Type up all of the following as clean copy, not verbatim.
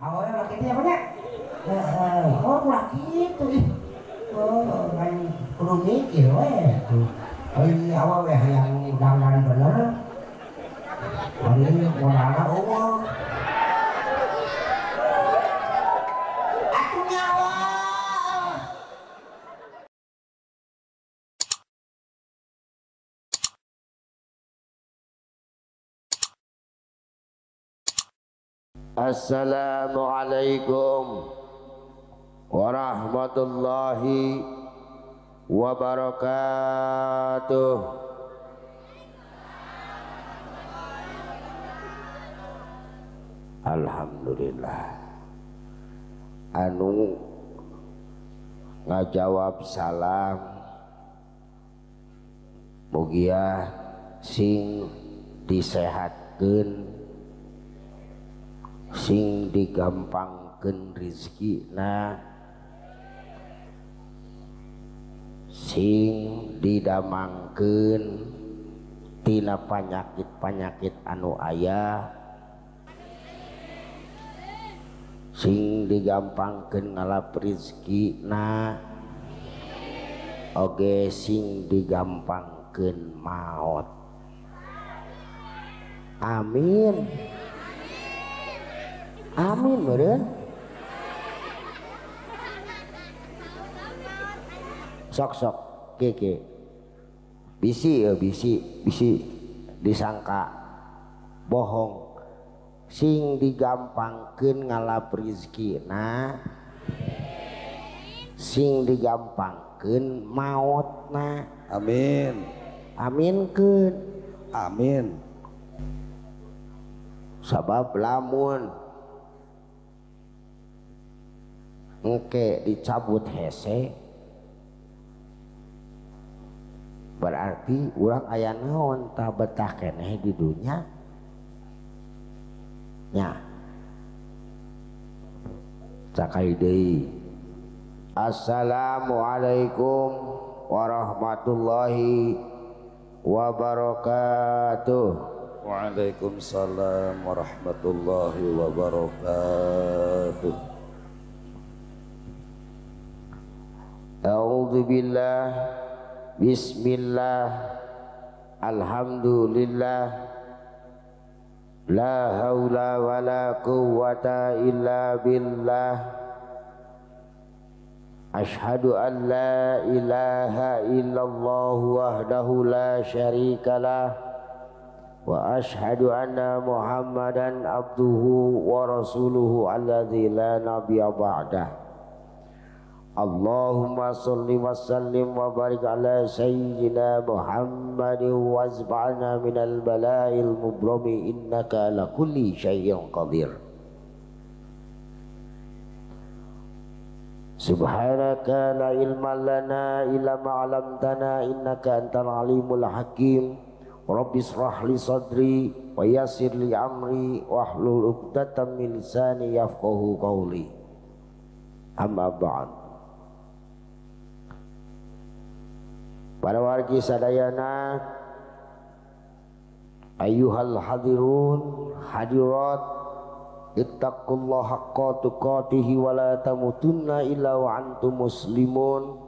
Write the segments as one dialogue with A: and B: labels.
A: Awewe mah kitu ya nya. Heeh, oh ulah kitu ih. Oh, kan kudu mikir we tuh. Ai awewe hayang dandan bener. Ari modalna eueuh. Atuh nyawa.
B: Assalamualaikum warahmatullahi wabarakatuh. Alhamdulillah. Anu ngajawab salam mugia sing disehatkeun, sing digampangkeun rezekina, sing didamangkeun tina panyakit-panyakit anu aya, sing digampangkeun ngalap rezekina, oge sing digampangkeun maot. Amin. Amin meureun. Sok-sok keke. Bisi ya bisi, bisi disangka bohong. Sing digampangkeun ngalap rezekina, sing digampangkeun maotna.
C: Amin.
B: Aminkeun.
C: Amin.
B: Sabab lamun engke dicabut hese berarti urang aya naon tah betah keneh di dunya nya. Sakai deui. Assalamualaikum warahmatullahi wabarakatuh.
C: Waalaikumsalam warahmatullahi wabarakatuh.
B: A'udzu billah, bismillah, alhamdulillah, la haula wala quwwata illa billah, asyhadu an la ilaha illallah wahdahu la syarikalah, wa asyhadu anna muhammadan abduhu wa rasuluhu alladzi la nabiyya ba'dah. Allahumma salli wa sallim wa barik ala sayyidina Muhammadin wazba'na minal bala'il mubrami innaka ala kulli syai'in qadir. Subhanaka la ilma lana illa ma 'allamtana innaka antal alimul hakim. Rabbi israh li sadri wa yassir li amri wahlul 'uqdatam min lisani yafqahu qawli. Amma ba'd. Para wargi sadayana, ayyuhal hadirun hadirat, ittaqullaha haqqa tuqatihi wa la tamutunna illa wa antum muslimun.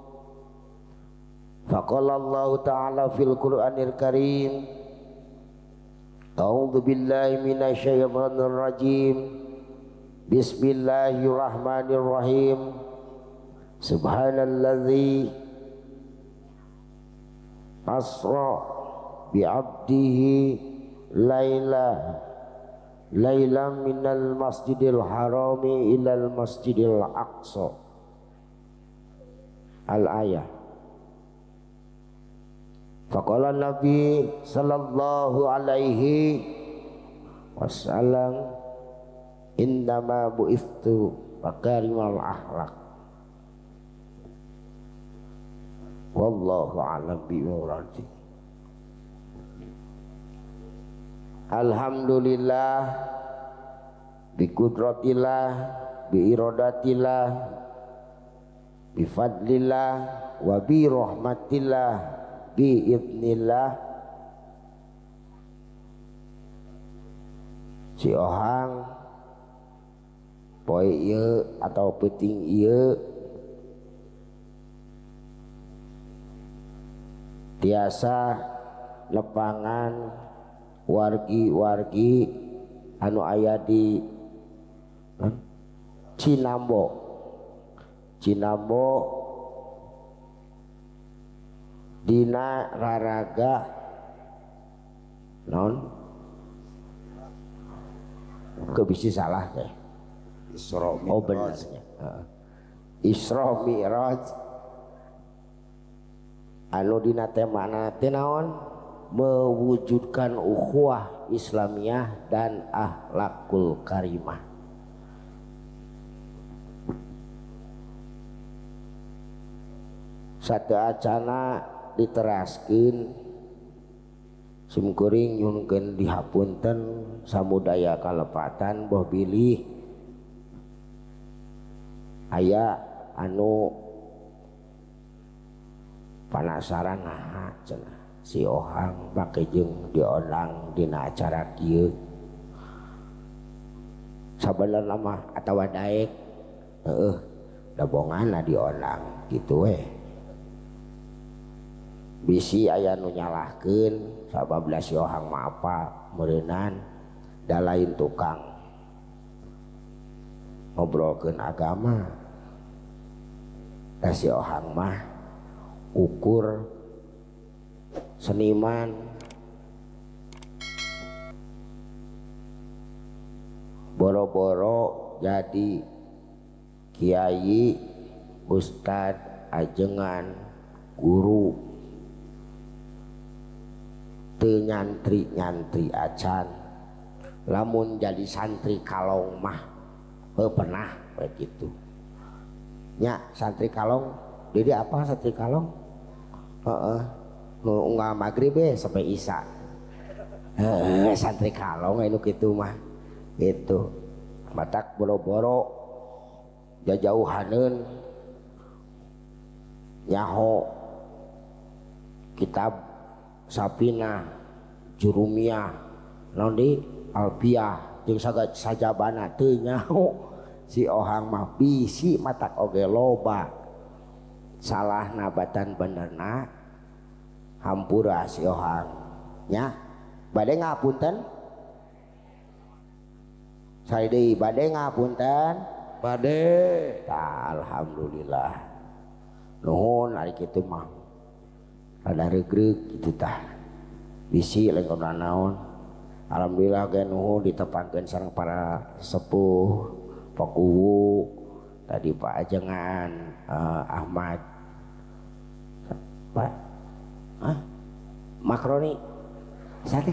B: Faqala Allahu ta'ala fil Qur'anil Karim, a'udzu billahi minasyaitonir rajim, bismillahirrahmanirrahim, subhanalladzi asra bi'abdihi laila laila minal masjidil harami ilal masjidil aqsa. Al-ayah. Faqala Nabi sallallahu alaihi wasallam, innama bu'ithtu makarimal akhlak. Wallahu a'lam bimuradi. Alhamdulillah biqudratillah biiradatillah bifadlillah wa bi rahmatillah bi idnillah. Si Ohang Poe ieu atau peuting ieu tiasa lepangan wargi-wargi anu aya di Cinambo. Cinambo dina raraga non kebisi salah teh.
C: Isra Mi'raj.
B: Oh benernya. Isra Mi'raj anu dina temana teh naon? Mewujudkan ukhuwah Islamiyah dan akhlakul karimah. Satu acana diteraskeun simkuring nyunkeun dihapunten samudaya kalepatan boh bilih aya anu panasaran naha cenah si Ohang make jeung diondang dina acara kieu sabenerna mah atawa daek heueuh dabonganna diondang kitu we bisi aya nu nyalahkeun sabab si Ohang mah apa meureunan da lain tukang ngobrolkeun agama da si Ohang mah ukur seniman boro-boro jadi kiai ustad ajengan guru teu nyantri-nyantri acan lamun jadi santri kalong mah heuh pernah we kitu nya santri kalong jadi apa santri kalong heeh nu unggal magrib we sampai isya heeh santri kalong anu kitu mah gitu matak boro-boro jajauhaneun nyaho kitab Sapina Jurumiyah naon deui Alfiah jeung sajabana teu nyaho si Ohang mah bisi matak oge loba salahna batan benerna hampura si Ohang nya bade ngapunten sari deui bade ngapunten
C: bade
B: tah alhamdulillah nuhun ari kitu mah rada regreg kitu tah bisi lain kunaon naon alhamdulillah ge nuhun ditepangkeun sareng para sepuh Pakuwu tadi Pak Ajengan Ahmad Pak ah Makroni sate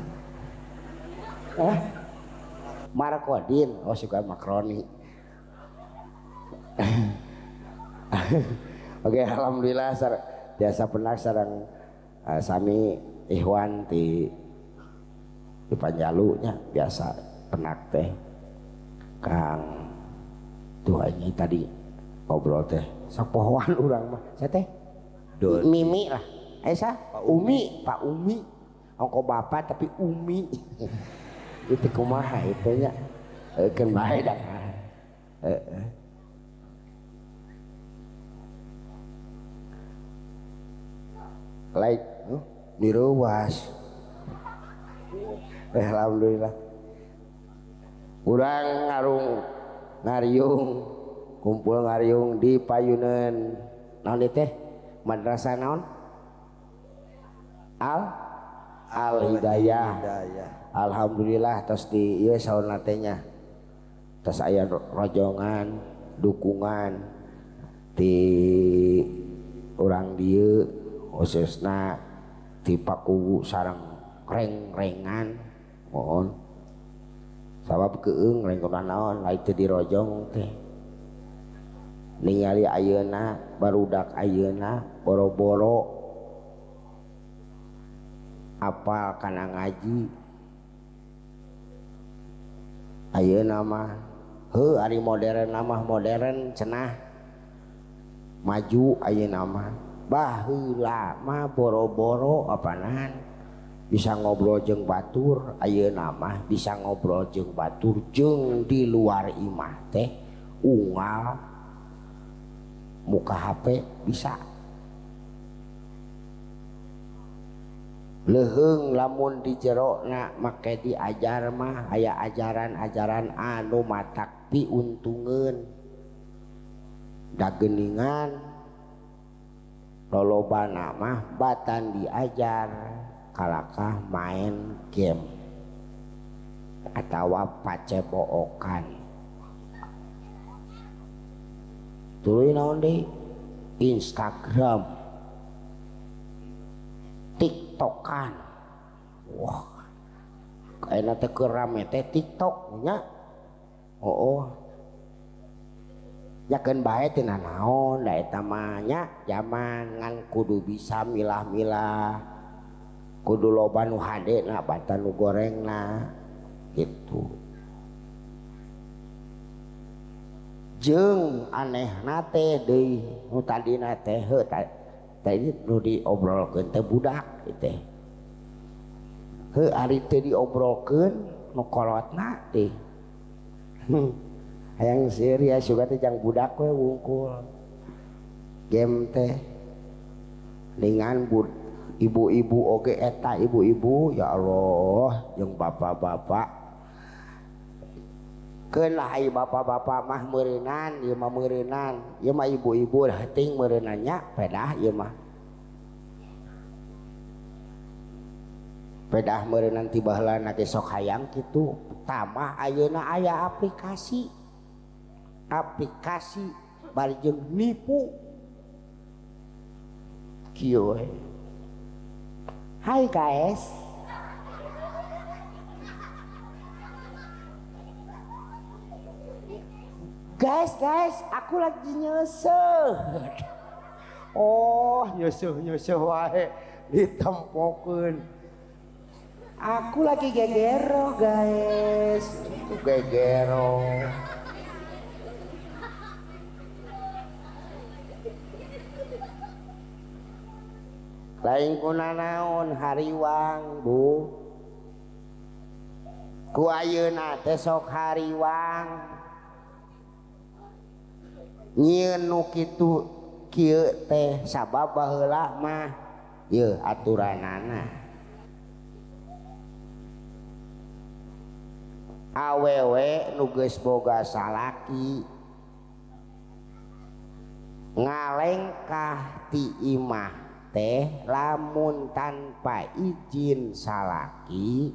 B: Markodin oh suka makroni. Oke alhamdulillah biasa pernah sareng sami Ikhwan di Panjalu nya biasa penak teh Kang tuh ini tadi ngobrol teh sapohoan urang mah saya teh Mimi lah Aisyah Pak Umi Pak Umi ongko bapak tapi Umi itu kumaha itu nya keun bae dah like diruas. Alhamdulillah urang ngarung ngariung kumpul ngariung di payunan naon teh madrasah naon Al Hidayah. Alhamdulillah tos di ieu saurna teh nya tos aya rojongan dukungan di urang dieu khususna di Pakuwu sareng reng-rengan mohon sabab keung lain kunaon naon lain teu dirojong teh ningali ayeuna barudak ayeuna boro-boro apal kana ngaji ayeuna mah heuh ari modern mah modern cenah maju ayeuna mah baheula mah boro-boro apanan bisa ngobrol jeung batur ayeuna mah bisa ngobrol jeung batur jeung di luar imah teh Unggal muka HP bisa. Leuheung lamun di jerona make diajar mah aya ajaran-ajaran anu matak piuntungeun. Da geuningan lolobana mah batan diajar kalakah main game atawa pacebookan. Tuluy naon deui? Instagram, TikTokan. Wah, kayakna teh keur rame teh TikTok nya. Oh, yakeun bae teh nanaon da eta mah nya zaman ngan kudu bisa milah-milah. Kudu loba nu hade na batan nu gorengna gitu. Jeung anehna teh deui nu tadina teh heuh tadi nu diobrolkeun teh budak teh. Heuh ari teh diobrolkeun nu kolotna teh. Hayang serius juga teh jang budak we wungkul. Game teh dengan ibu-ibu oge eta ibu-ibu ya Allah jeung bapak-bapak. Keun lah ai bapak-bapak mah meureunan ieu mah meureunan ieu mah ibu-ibu heuting meureunannya pedah ieu mah. Pedah meureunan ti baheulana ge sok hayang kitu tamah ayeuna aya aplikasi. Aplikasi bari jeung nipu. Kieu we. Hai guys. Guys, guys, aku lagi nyeseh. Oh, nyeseh-nyeseh wae ditempokeun. Aku lagi gegero, guys. Itu gegero. Lain kuna naon hariwang, Bu. Ku ayeuna teh sok hariwang. Nyieun nu kitu kieu teh sabab baheula mah yeuh aturanana. Awewe nu geus boga salaki ngalengkah ti imah teh lamun tanpa izin salaki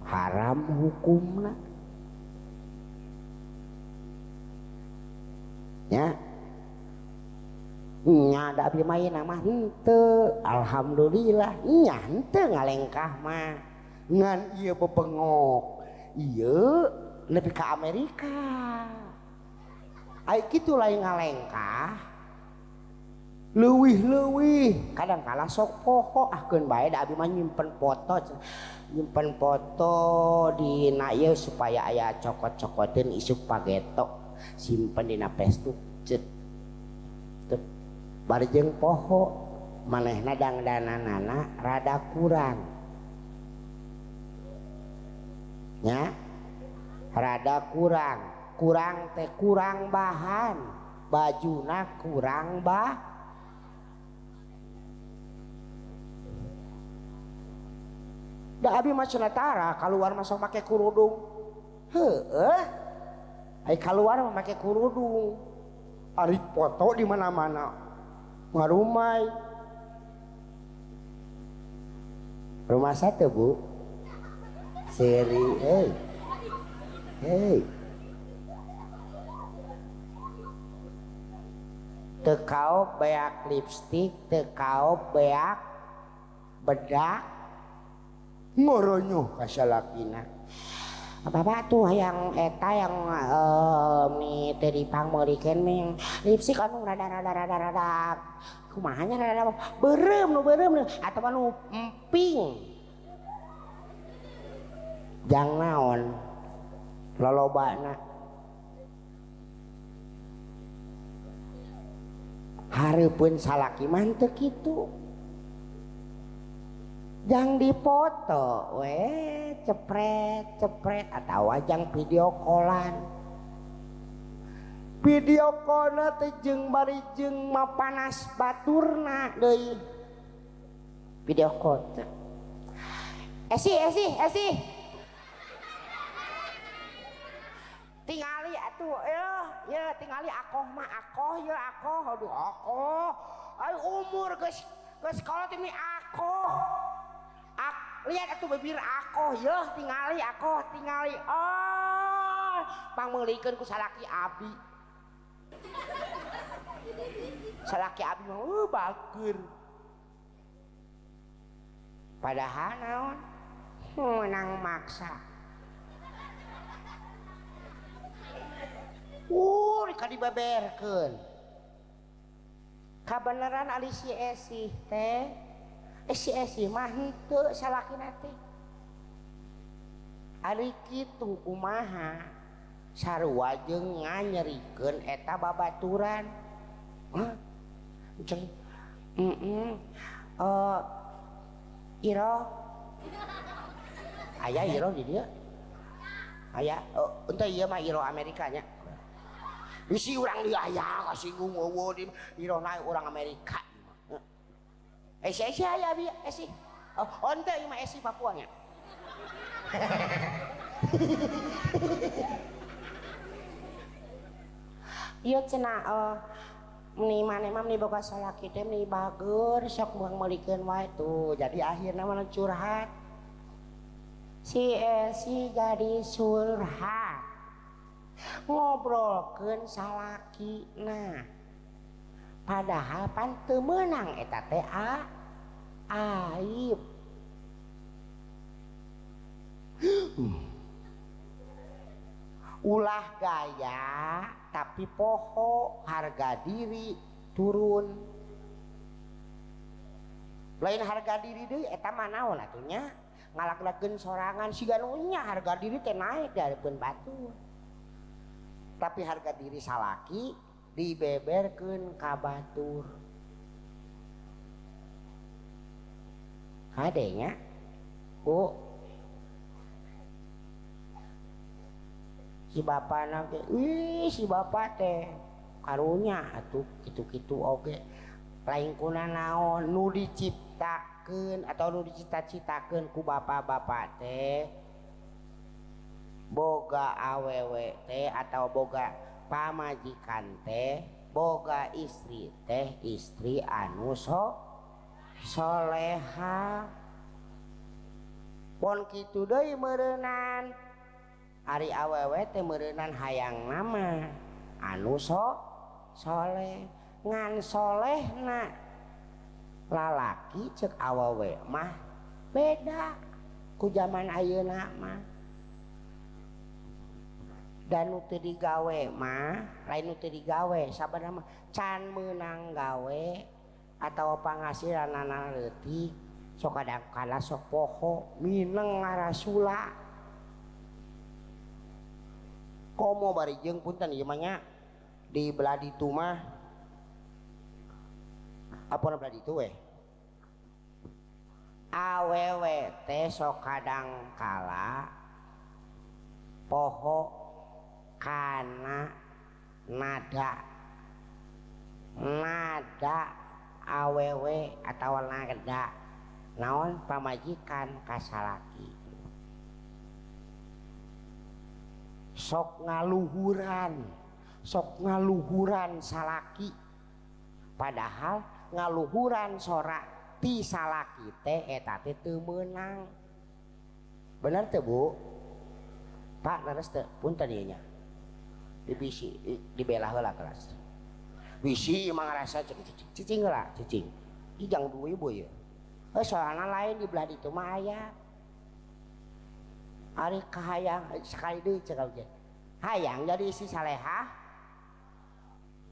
B: haram hukumna. Nya nya da abdi mah ayeuna mah henteu alhamdulillah nya henteu ngalengkah mah ngan ieu bebengok ieu nepi ka Amerika ai kitu lain ngalengkah leuwih-leuwih kadang kala sok poho ah keun bae da abdi mah nyimpen foto dina ieu supaya aya cokot-cokoteun isuk pageto simpen dina Facebook cet bari jeung poho manehna dangdananana rada kurang nya rada kurang kurang teh kurang bahan bajuna kurang bah da abi mah cenah tara kaluar masuk make kerudung heueuh. Ai kaluar mah make kerudung. Ari foto di mana-mana. Ngarumai. Rumah satu, Bu. Seri, hey. Hey. Teu kaop beak lipstik, teu kaop beak bedak. Ngoronyoh ka salakina. Bapak tuh yang eta yang mi teh dipangmeurikeun ming lipstik anu rada-rada kumaha nya rada beureum nu beureum atawa nu emping. Jang naon lolobana hareupeun salaki mah teu kitu. Jang dipoto we cepret cepret atawa jang video callan. Video call teh jeung bari jeung mapanas baturna deui. Video call teh. Esi esi esi. Tingali atuh ya tingali akoh mah akoh ya akoh aduh akoh. Ayo umur geus geus kolot ini akoh. Lihat atuh bibir akoh ya tingali akoh tingali. Oh, pangmeulikeun ku salaki abi. Salaki abi mah bager. Padahal naon menang maksa. Ka dibeberkeun. Kabeneran ari si Esih teh, si Esih mah henteu salakina teh. Ari kitu kumaha sarua jeung nganyerikeun eta babaturan. Hah? Jeung Iro aya Iro di dieu? Aya, ente ieu mah Iro Amerika nya. Bisi urang di aya kasinggung eueuh di Iro nae urang Amerika. Esi esi aya bi esi. Oh, ente ieu mah esi Papua nya. Ieu cenah meni maneh mah meni boga salaki teh meni bager sok meulikeun wae tuh. Jadi akhirna mah curhat. Si Esi jadi surhat. Ngobrolkeun salakina. Padahal pan teu meunang eta teh aib. Ulah gaya tapi poho harga diri turun. Lain harga diri deui eta mah naon atuh nya? Ngalak-lakeun sorangan siga nu nya harga diri teh naik dihareupeun batur. Tapi harga diri salaki dibeberkeun ka batur. Kadenya Bu si bapak nage, ih si bapak teh karunya atuh kitu-kitu oge lain kuna naon nu diciptakeun atau nu dicita-citakeun ku bapak-bapak teh boga awewe teh atau boga pamajikan teh boga istri teh istri anu soleha. Pon kitu deui meureunnan ari awewe teh meureunnan hayang nama anu soleh ngan solehna lalaki cek awewe mah beda ku zaman ayeuna mah. Dan nu teu digawe mah lain nu teu digawe sabenerna mah can meunang gawe atawa panghasilanana leutik sok kadang-kala sok poho mineng ngarasula. Komo bari jeung punten ieu mah nya di belah ditu mah apa belah ditu we awewe teh sok kadang kala poho kana nada nada awewe atau nada naon pamajikan kasalaki sok ngaluhuran salaki padahal ngaluhuran sorak ti salaki teh eta teh teu meunang. Bener teu Bu? Pak leres teu? Punten ieu nya dibisi dibelah heula kelas bisi mah ngarasa cicing heula cicing ijang dua ibu ieu soalna lain di belah ditu mah aya ari kahayang sekali deui cek ge hayang jadi istri salehah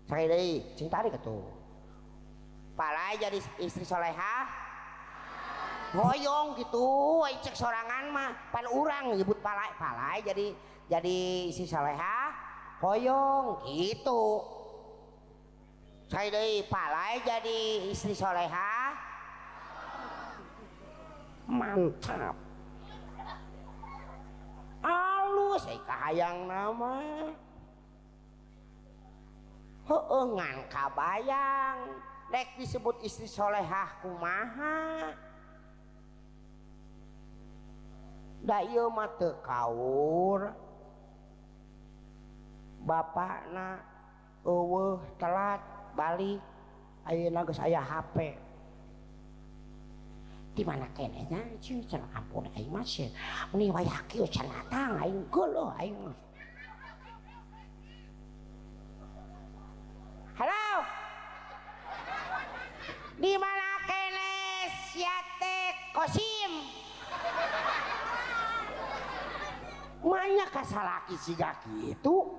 B: sekali deui cing tarik atuh palai jadi istri solehah hoyong gitu ai cek sorangan mah pan urang nyebut palai palai jadi istri solehah hoyong gitu. Saya deui palai jadi istri soleha mantap alus ai kahayang nama.
A: Heueuh ngan kabayang rek disebut istri solehah kumaha. Da ieu mah teu kaur. Bapakna eueuh telat balik ayeuna geus aya HP. Di mana keneh nya cenah ampun aing mah sih. Meni wayah kieu cenah datang aing geuleuh aing mah. Halo. Di mana keneh sia teh Kosim? Manya ka salaki siga kitu.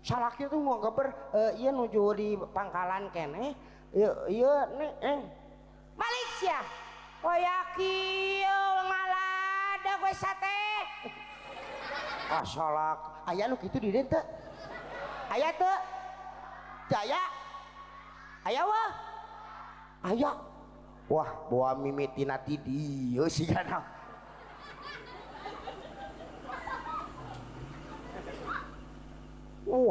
A: Salaki tuh ngogeber ieu nuju di pangkalan keneh ieu neng balik sia. Waya kieu ngalada we sate. Ah salak aya nu kitu di dieu teu? Aya teu? Teu aya? Aya wah? Aya. Wah, bawa mimitina ti dieu sigana.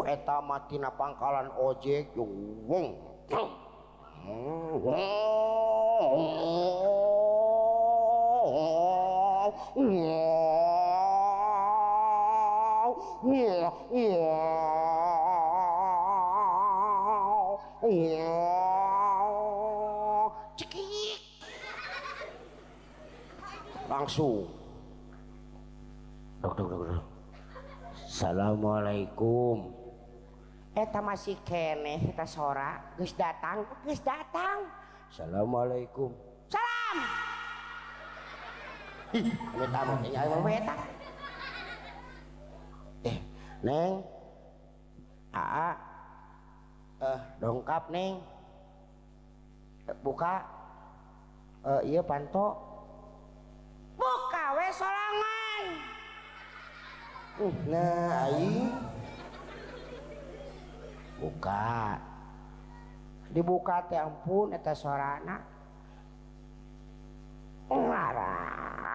A: Eta mah tina pangkalan ojek wong. Cekik. Langsung. Dok dok dok dok. Assalamualaikum. Eta masih keneh eta sora geus datang, geus datang. Assalamualaikum. Salam. Ih, eta mah tinggal mah eta. Neng. Aa. Dongkap neng. Buka. Ieu panto. Buka we sorangan. Nah, aing buka. Dibuka teh ampun eta sorana. Ngarat.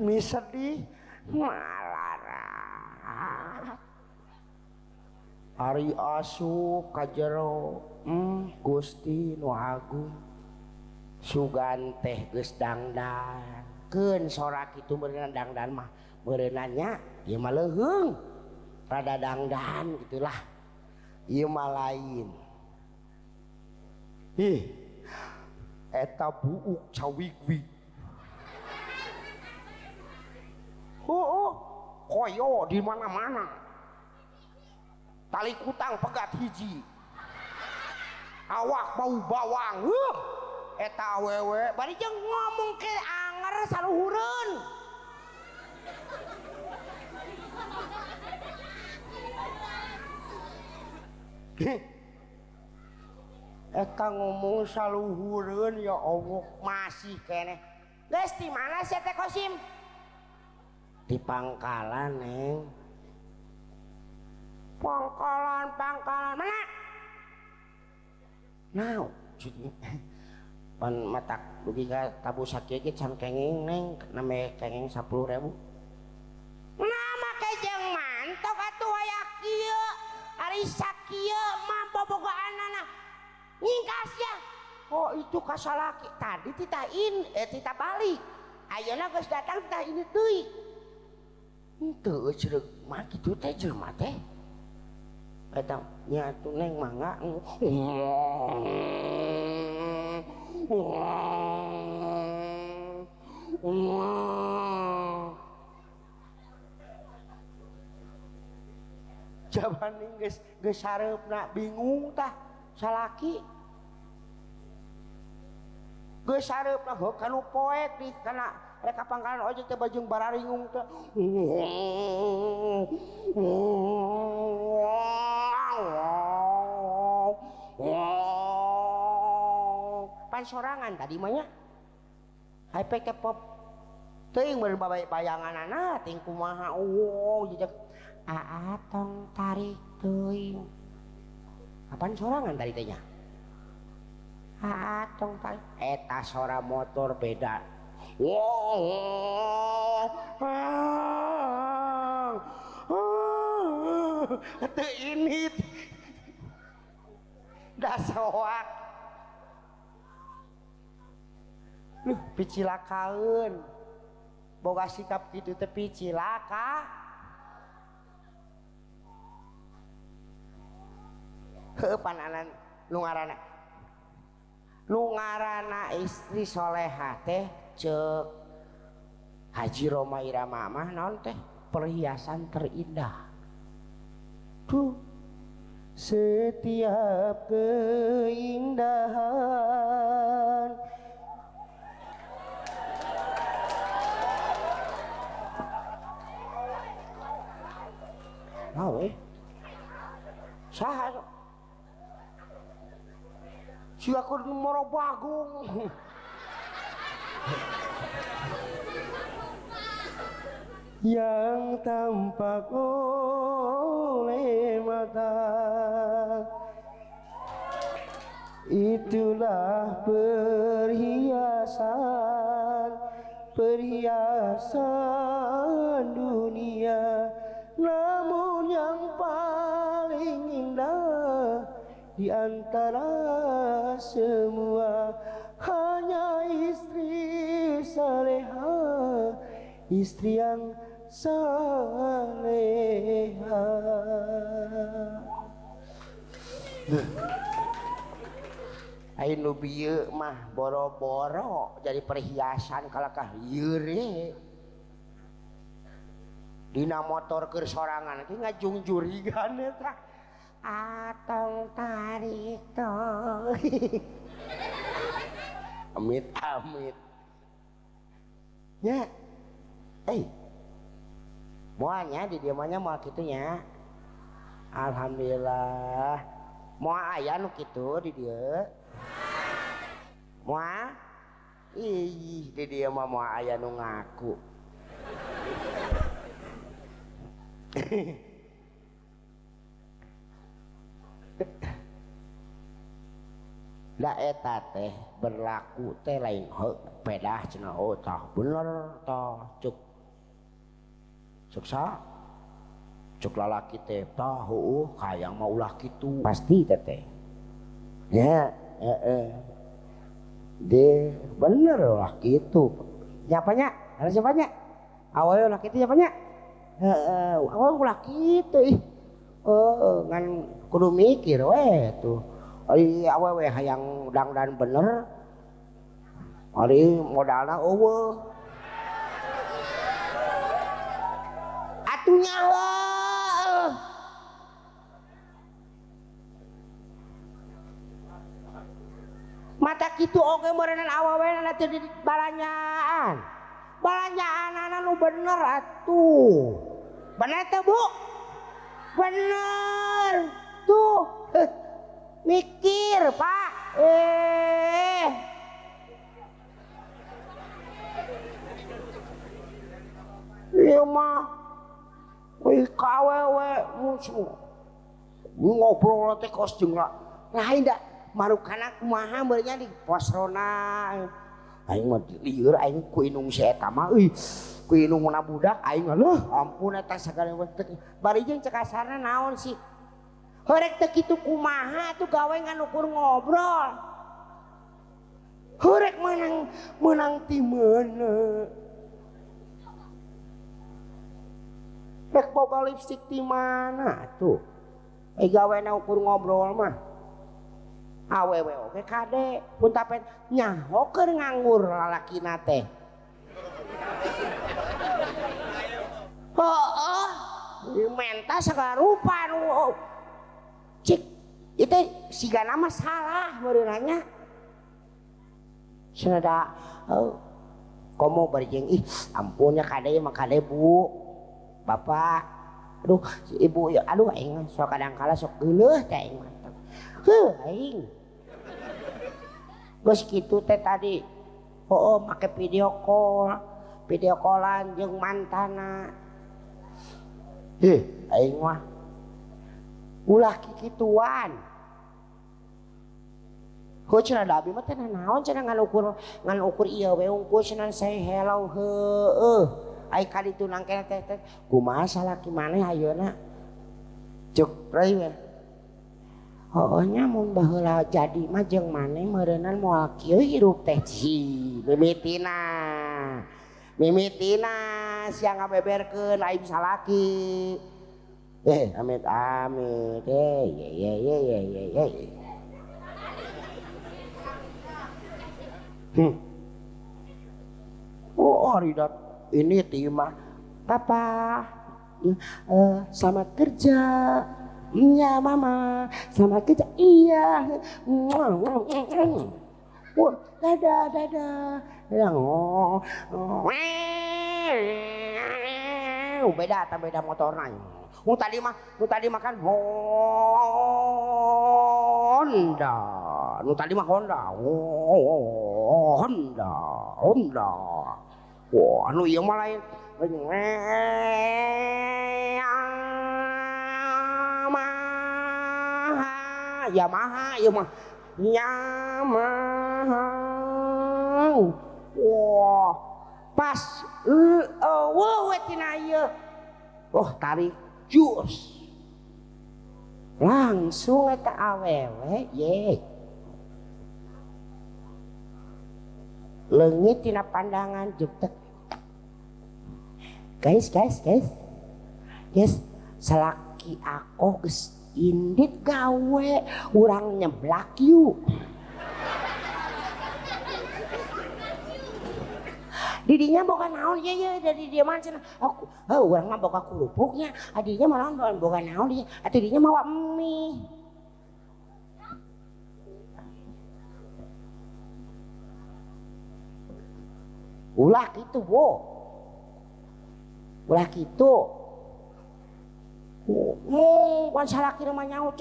A: Mi sedih ngalarat. Ari asup ka jero, Gusti nu agung. Sugan teh geus dangdan. Keun sora kitu meureunna dangdan mah meureunna ieu mah leuheung. Rada dangdan gitulah. Ieu mah lain. Ih. Eta buuk cawigwig. Heueuh, koyo di mana-mana. Tali kutang pegat hiji. Awak bau bawang. Heuh. Eta awewe bari jeung ngomong ke anger saluhureun. Eta ngomong saluhureun ya Allah masih keneh. Geus di mana sia teh Kosim? Di pangkalan neng. Pangkalan pangkalan mana? Now, pan matak dugi ka tabu sakieu ge can kenging neng name kenging 10.000. Nah make jeung mantok atuh aya kieu. Ari sakieu mah bobogoanana nyingkas ya. Oh itu kasalaki tadi titah in titah balik. Ayeuna geus datang titah ini deui. Henteu ceureuh mah kitu teh jelema teh. Eta nya atuh neng mangga. Jawaban geus geus sareupna bingung tah salaki. Geus sareupna heuh kanu poek di kana rek ka pangkalan ojek teh bajeng bararingung teh. Pan sorangan tadi mah nya. HP teh pop teuing meureun bayanganana ting kumaha eueuh jejak aa tong tarik teuing. Apaan sorangan tadi teh nya? Aa tong tarik eta sora motor beda. Wow.
B: Teu init. Da soak. Luh picilakaeun. Boga sikap kitu teh picilaka. Heuh pananan nu ngaranna. Nu ngaranna istri soleha teh ceuk Haji Rhoma Irama mah naon teh perhiasan terindah. Tuh setiap keindahan nawe saha sia keur moro bagong. Yang tampak oleh mata itulah perhiasan, perhiasan dunia. Namun yang paling indah di antara semua hanya istri saleha, istri yang saleha. Ai nu bieu mah boro-boro jadi perhiasan kalakah yeure. Dina motor keur sorangan ge ngajungjurigan eta. Atong tarik toh. Amit amit. Nya. Moalnya di dieu mah nya moal kitu nya. Alhamdulillah. Moal aya nu kitu di dieu. Moal? Ih, di dieu mah moal aya nu ngaku. Da eta teh berlaku teh lain heuh pedah cenah oh tah bener tah cuk cuk sa cuk lalaki teh tah heueuh hayang mah ulah kitu pasti teh teh nya heeh de bener ulah kitu nyapanya ada siapanya awewe ulah kitu nyapanya heeh awewe ulah kitu ih heuh ngan kudu mikir we tuh. Ari awewe hayang dangdan bener ari modalna eueuh atuh nyawa mata kitu oge meureunnan awewena teu di balanyaan balanyaanana nu bener atuh bener teh Bu bener tuh. Mikir Pak, iya mah, wih kawewe musuh, ngobrol teh kos jeung lain dah, marukana kumaha meureunnya di pos rona, aing mah lieur aing ku indung si eta mah, euy, ku indungna budak aing mah leuh, ampun eta sagala bari jeung cek kasarna naon sih. Horek teu kitu kumaha atuh gawe ngan ukur ngobrol. Horek menang menang ti meuna. Rek boga lipstik ti mana atuh? Eh gawena ukur ngobrol mah. Awewe oge kade pun tapen nyaho keur nganggur lalakina teh. Heueuh, menta sagala rupa nu cik itu sigana mah salah meureunanya cenah da komo bari jeung ih ampunnya kade mah kade Bu Bapak aduh si ibu ya aduh aing sok kadang kala sok geuleuh teh aing mah heuh aing geus kitu teh tadi heueuh make video call video callan jeung mantana heuh aing mah ulah kikituan. Heuh cenah da abi mah teh naon cenah ngan ukur ieu we unggul cenah say hello heueuh. Ai ka ditu nangkena teh teh kumaha salaki maneh ayeuna. Cek rai we. Heueuh nya mun baheula jadi mah jeung maneh meureunnan moal kieu hirup teh. Ci mimitina. Mimitina sia ngabeberkeun aib salaki. Amit amit ye ye ye ye ye ye. Oh ridat ini timah papa selamat kerja. Iya mama selamat kerja. Iya. Wah, dadah dadah. Beda tak beda motornya. Nu tadi mah kan Honda. Nu tadi mah Honda. Honda, Honda. Wah, anu ieu mah lain. Yamaha, Yamaha ieu mah. Yamaha. Wah, pas eueuh we tina ieu. Oh, tarik jus. Langsung eta awewe ye. Leungit tina pandangan jeptek. Guys, guys, guys. Guys, salaki aku geus indit gawe, urang nyeblak yuk. Didinya boga naon ye ye dari dia mah cenah. Aku urang mah boga kerupuknya, adinya mah naon boga naon dia, atuh dinya mawa mie. Ulah kitu, Bu. Ulah kitu. Mun salaki mah nyaho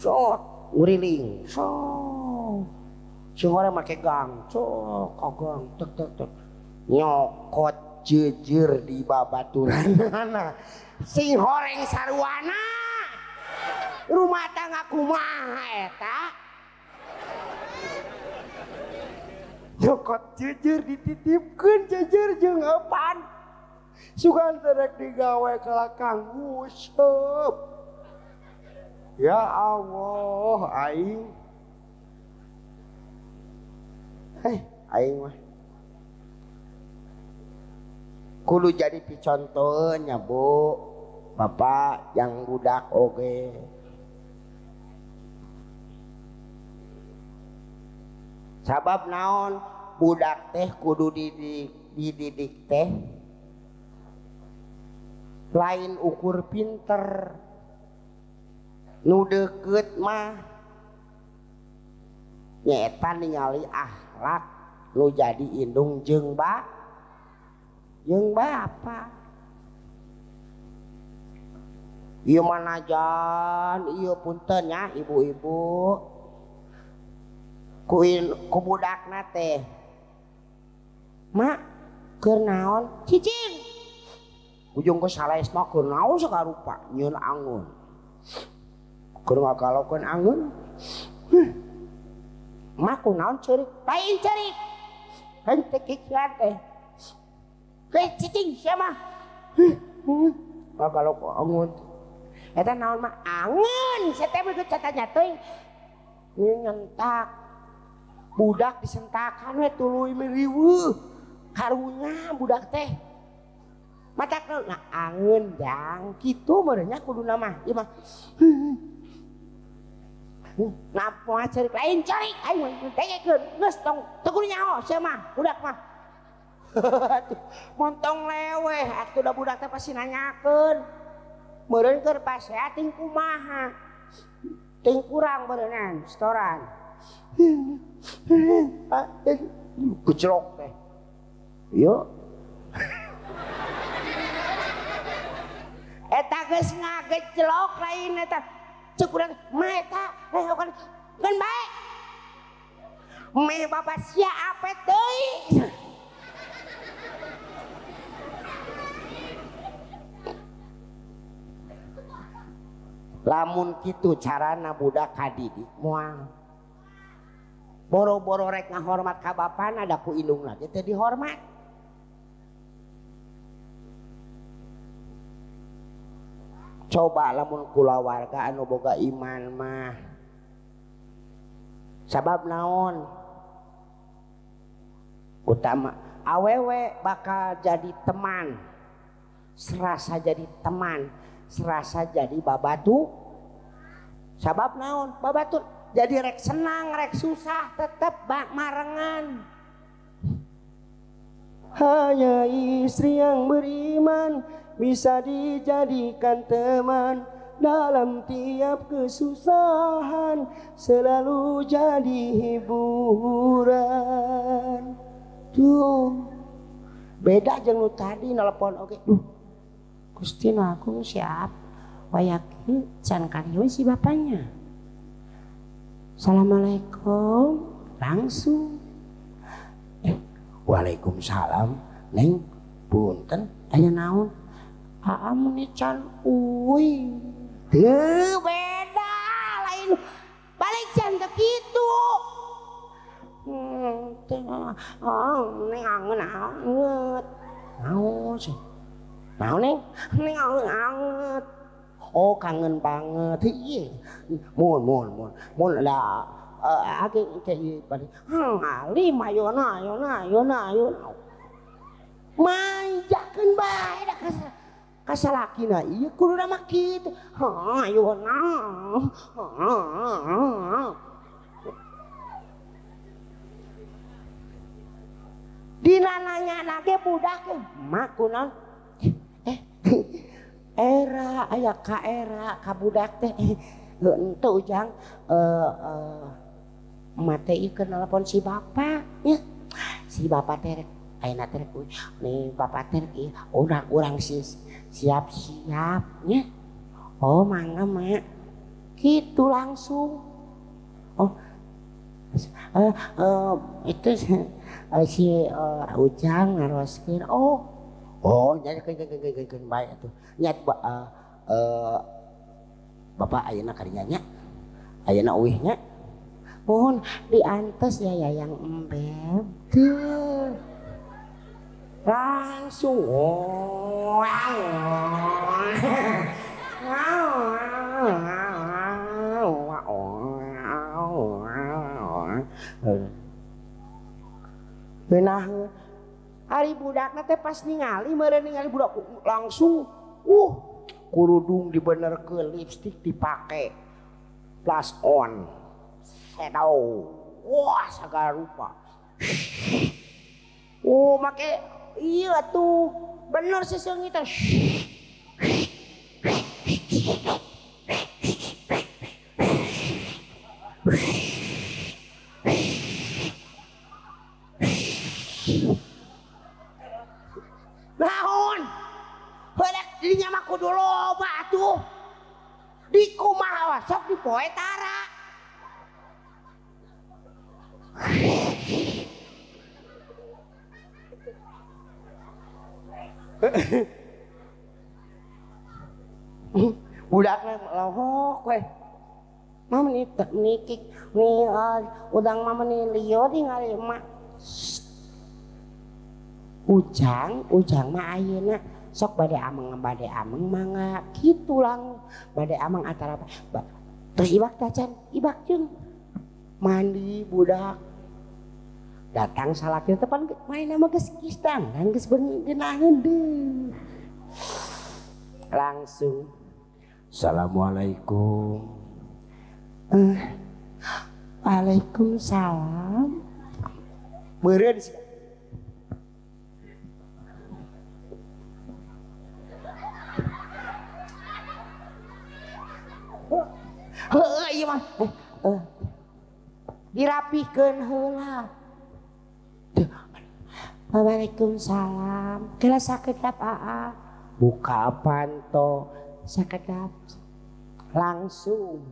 B: cot nguriling. Sok. Sing orang make gang, cok kagang tek tek tek. Nyokot jejer di babaturanana. Sing horeng saruana. Rumah tangga kumaha eta? Nyokot jejer dititipkeun jejer jeung eupan. Sugan terek digawe kalakang nguseup. Ya Allah, aing. Aing mah kudu jadi picontoeun nya Bu, bapak yang budak oge. Sabab naon budak teh kudu dididik teh lain ukur pinter. Nu deukeut mah nyaeta ningali akhlak nu jadi indung jeung bapa. Ieu manajan ieu punten nya ibu-ibu ku budakna teh mak keur naon cicing ujung ke salaesna keur naon sakarupa nyieun angeun keur ngagalokeun angeun. Mak kunaon ceurik lain ceurik henteu kikian teh hei cicing sia mah ngagalok angeun eta naon mah angeun sia teh begitu catanya teuing nyentak budak disentakan we tuluy meriweuh karunya budak teh matak nah angeun jang kitu meureun nya kuduna mah ieu mah napa ceurik lain ceurik aing dengekeun geus tong teu kudu nyaho sia mah budak mah montong leweh atuh da budak teh pasti nanyakeun meureun keur pasea ting kumaha ting kurang meureunnan setoran gejlok teh yo eta geus ngagejlok lain eta cek urang mah eta kan bae meh bapak sia apet deui. Lamun kitu carana budak kadidik moal boro-boro rek ngahormat ka bapana da ku indungna ge teu dihormat. Coba lamun kulawarga anu boga iman mah. Sabab naon? Utama awewe bakal jadi teman. Serasa jadi teman, serasa jadi babatu. Sabab naon? Babatu. Jadi rek senang, rek susah tetep bak marengan.
D: Hanya istri yang beriman bisa dijadikan teman dalam tiap kesusahan, selalu jadi hiburan.
B: Tuh beda jeung nu tadi nelpon oge. Duh, Gusti nu agung siap wayaki can karieu si bapaknya. Assalamualaikum langsung. Waalaikumsalam neng, punten aya naon? Aa meni can uy. Teu beda lain balik can teu kitu. Neng angen anget. Naon sih? Naon neng? Neng angen anget. Oh kangen banget. Iya. Mun mun mun mun lah ake kayak balik. Alim ayona ayona ayona ayona. Manjakeun bae da kasalakina ieu kuduna mah kitu. Ayona. Dina nanya ge budak mak kunaon? Era aya ka era ka budak teh henteu ujang mate ieu keur nelpon si bapak nya. Si bapak teh rek ayeuna teh rek nih bapak teh rek urang siap-siap nya. Oh mangga mak. Kitu langsung. Oh itu si Ujang naroskeun. Oh oh nya keun bae atuh. Nya bapak ayeuna karinya nya. Ayeuna uih nya. Mohon diantes ya yang embeb. Tuh. Langsung. Benah ari budakna teh pas ningali meureun ningali budak langsung kurudung dibenerkeun, lipstik dipake, plus on, shadow, wah segala rupa. Oh make iya tuh bener seseungitan. Naon? Heurek dirinya mah kudu loba atuh. Di kumaha sok di poe tara. Budakna lohok we. Mama ni nikik ni udang mama ni lieu ningali emak. Ujang, ujang mah ayeuna sok bade ameng mangga kitu lang bade ameng antara terus ibak tacan ibak jeung mandi budak datang salaki tepan main nama geus kistan dan geus geunaheun deui langsung assalamualaikum. Waalaikumsalam. Meureun sih. Heeh ieu mah dirapikeun heula. Waalaikumsalam. Kela sakedap aa. Buka panto sakedap langsung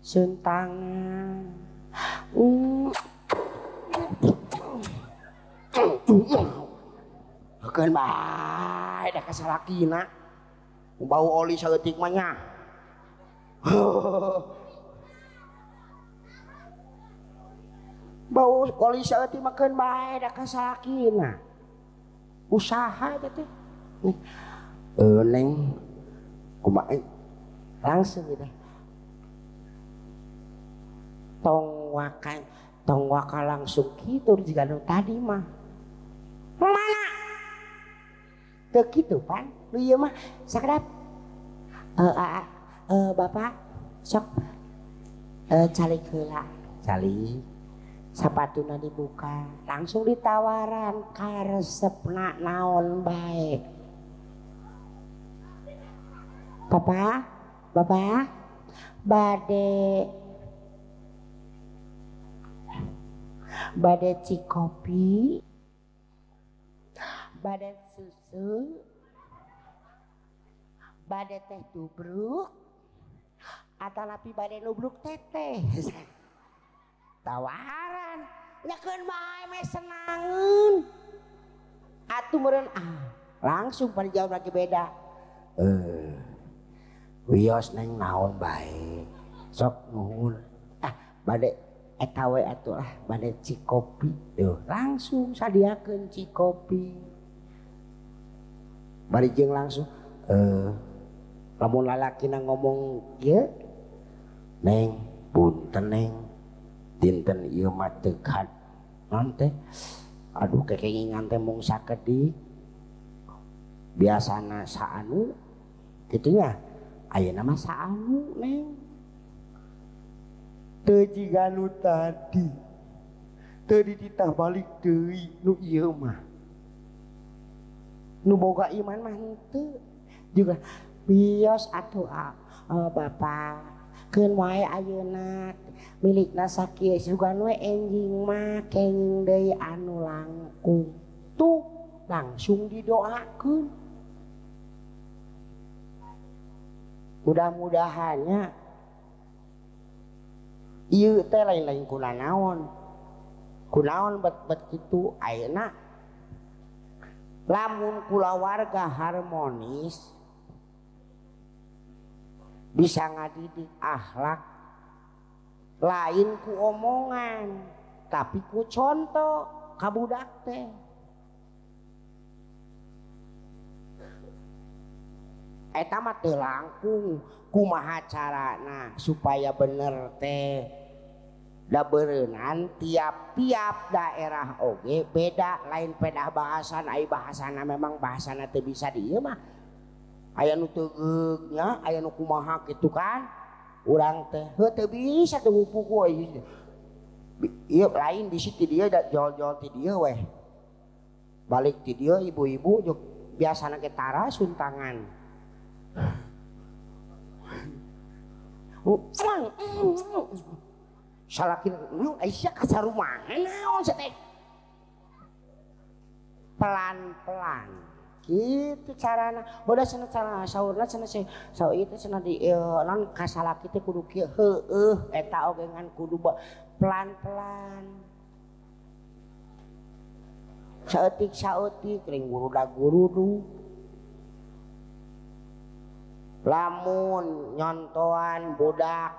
B: suntangan. Keun bae da kasalakina. Bau oli saeutik mah nya. Bau oli saeutik mah keun bae da kasalakina. Usaha eta teh. Neng Kumaha langsung gitu. Tong waka langsung gitu jiga nu tadi mah. Mana? Teu kitu pan, nu ieu mah sakedap. Bapak sok calik heula, calik. Sapatuna dibuka, langsung ditawaran karesepna naon bae. Bapak, bapak bade cikopi, bade susu, bade teh tubruk, atanapi bade nubruk teteh. Tawaran, nyakeun bae meh senangeun. Atuh meureun langsung pada jawab lagi beda. Wios neng naon bae. Sok nuhun. Bade eta we atuh lah, bade cikopi. Tuh, langsung sadiakeun cikopi. Bari jeung langsung lamun lalakina ngomong ieu, neng punten neng dinten ieu mah teu naon teh. Aduh kekengingan teh mung sakedik. Biasana saanu kitu nya. Ayeuna mah saanu neng.
D: Teu jiga nu tadi. Teu dititah balik deui nu ieu mah.
B: Nu boga iman mah henteu. Juga bios atuh bapak keun wae ayeuna milikna sakieu sugan we enjing mah kenging deui anu langkung. Tuh langsung didoakeun. Mudah-mudahannya ieu teh lain-lain kunanaon. Kunaon bet-bet kitu ayeuna lamun kulawarga harmonis bisa ngadidik akhlak lain ku omongan tapi ku contoh ka budak teh. Eta mah teu langkung kumaha carana supaya bener teh. Da beureunan tiap-tiap daerah oge beda, lain pedah bahasan, ai bahasana memang bahasana teu bisa di ieu mah. Aya nu teu nya, aya nu kumaha kitu kan. Urang teh heuh teu bisa teu puku ieu lain bisi ti dieu jol-jol ti dieu weh. Balik ti dieu ibu-ibu jeung biasana ge tara suntangan. Salaki nu Aisyah kasarumahan naon teh. Pelan-pelan gitu carana. Boda cenah cara saurna cenah saur ieu teh cenah di non kasalaki teh kudu kieu heueuh eta oge ngan kudu pelan-pelan. Saeutik-saeutik ring guruda-gurudu. Lamun nyontoan budak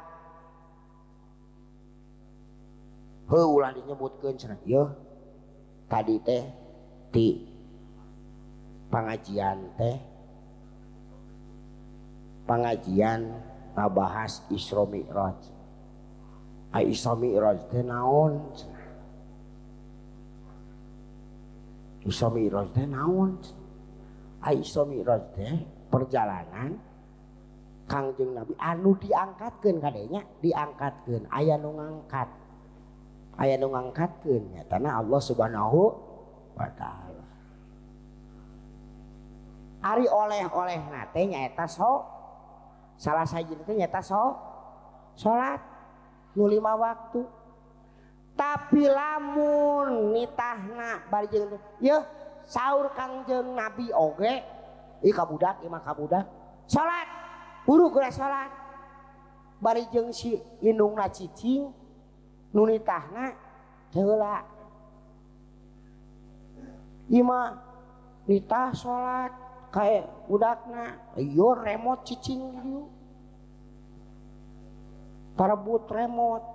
B: heuh ulah dinyebutkeun cenah yeuh tadi teh ti pengajian teh pengajian ngabahas Isra Mi'raj. Ai Isra Mi'raj teh naon cenah? Isra Mi'raj teh naon? Ai Isra Mi'raj teh perjalanan Kangjeng Nabi anu diangkatkeun kadenya diangkatkeun aya nu ngangkat. Aya nu ngangkatkeun nyatana Allah Subhanahu wa taala. Ari oleh-olehna teh nyaeta so salah sahijina teh nyaeta so salat nu 5 waktu. Tapi lamun nitahna bari jeung yeuh saur Kangjeng Nabi oge ieu ka budak ieu mah ka budak salat buru geura salat bari jeung si indungna cicing nu nitahna teu heula ieu mah nitah salat kae budakna ieu remote cicing dieu parebut remote.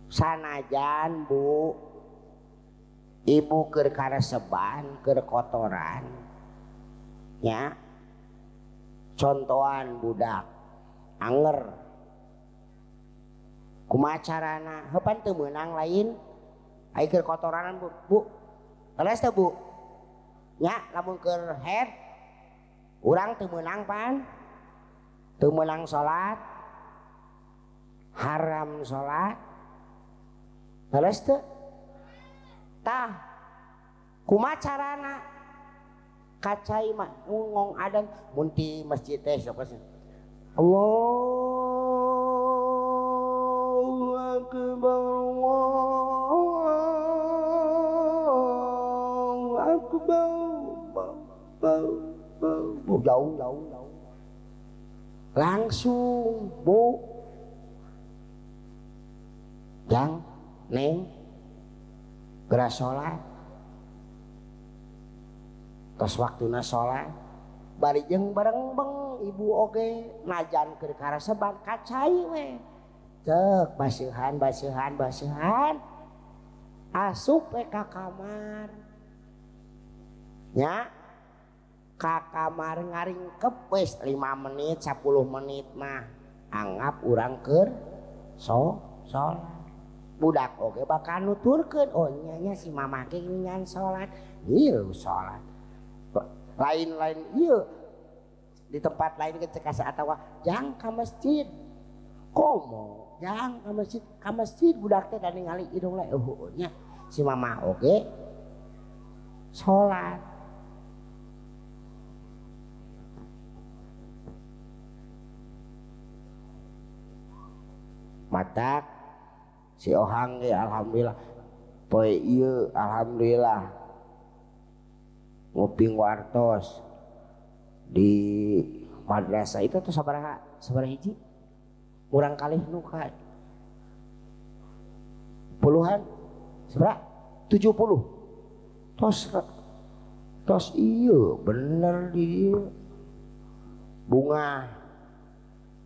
B: Sanajan bu ibu keur kareseban keur kotoran nya Contohan budak anger kumaha carana heuh pan teu meunang lain ai keur kotoran Bu, Bu. Leres teu Bu? Nya lamun keur head urang teu meunang pan teu meunang salat haram salat leres teu? Tah kumaha carana kacai mah ngong adan mun ti masjid teh sok Allahu akbar Allahu akbar Bu jauh jauh langsung Bu jang neng geura salat tos waktuna salat bari jeung bareng-beng ibu oge najan keur karaseban kacai we cek baseuhan baseuhan baseuhan asup we ka kamar nya ka kamar ngaringkep wis 5 menit 10 menit mah anggap urang keur salat budak oge bakal nuturkeun oh nya nya si mamah ge ngan salat ieu salat lain-lain iya di tempat lain ketika atawa jang ka masjid komo jang ka masjid budak teh da ningali irung lae oh nya si mama oge salat matak si ohang ge alhamdulillah poe ieu alhamdulillah nguping wartos di madrasah itu tuh sabaraha hiji kurang kalih nu ka puluhan sabaraha 70 tos tos iya bener di bunga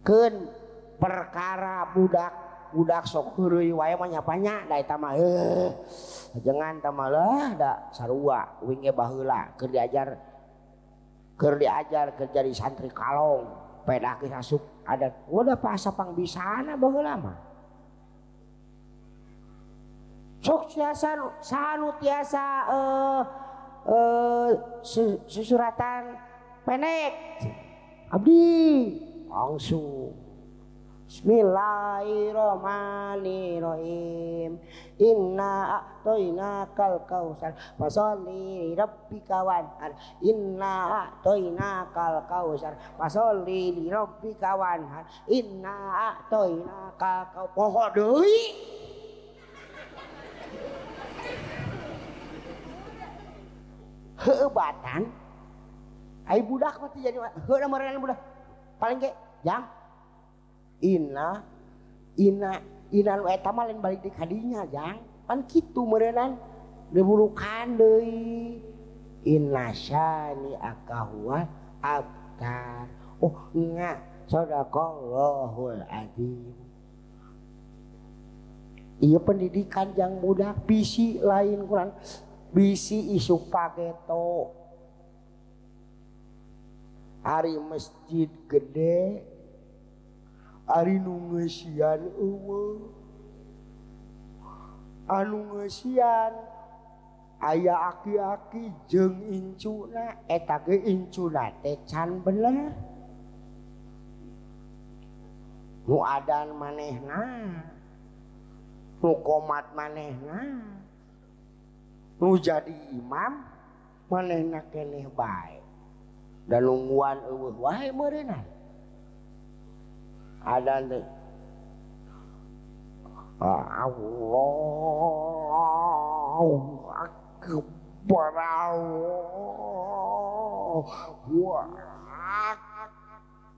B: keun perkara budak budak sok heureuy wae mah nyapanya da eta mah jangan tah lah da sarua uing ge baheula keur diajar keur jadi santri kalong pedah geus asup adat udah pas pang bisana baheula mah sok tiasa sanu tiasa susuratan pendek abdi langsung Bismillahirrahmanirrahim. Inna a'tainakal kautsar fasholli li rabbika wanhar. Inna a'tainakal kautsar fasholli li rabbika wanhar. Inna a'tainakal kautsar. Poho deui. Heubatan. Ai budak mah teu jadi heuh meureun budak. Paling ge jang Ina ina ina nu eta mah lain balik deui ka dinya jang pan kitu meureunnan diburukan deui inna syani akahuwa abtar oh nya sadaqallahul azim. Ieu pendidikan jang budak bisi lain kurang bisi isuk pageto ari masjid gede ari nu ngeusian eueuh anu ngeusian aya aki-aki jeung incuna eta ge incuna teh can bener nu adan manehna nu komat manehna nu jadi imam manehna keneh bae da nungguan eueuh wae meureunna adan teh Allahu akbar Allahu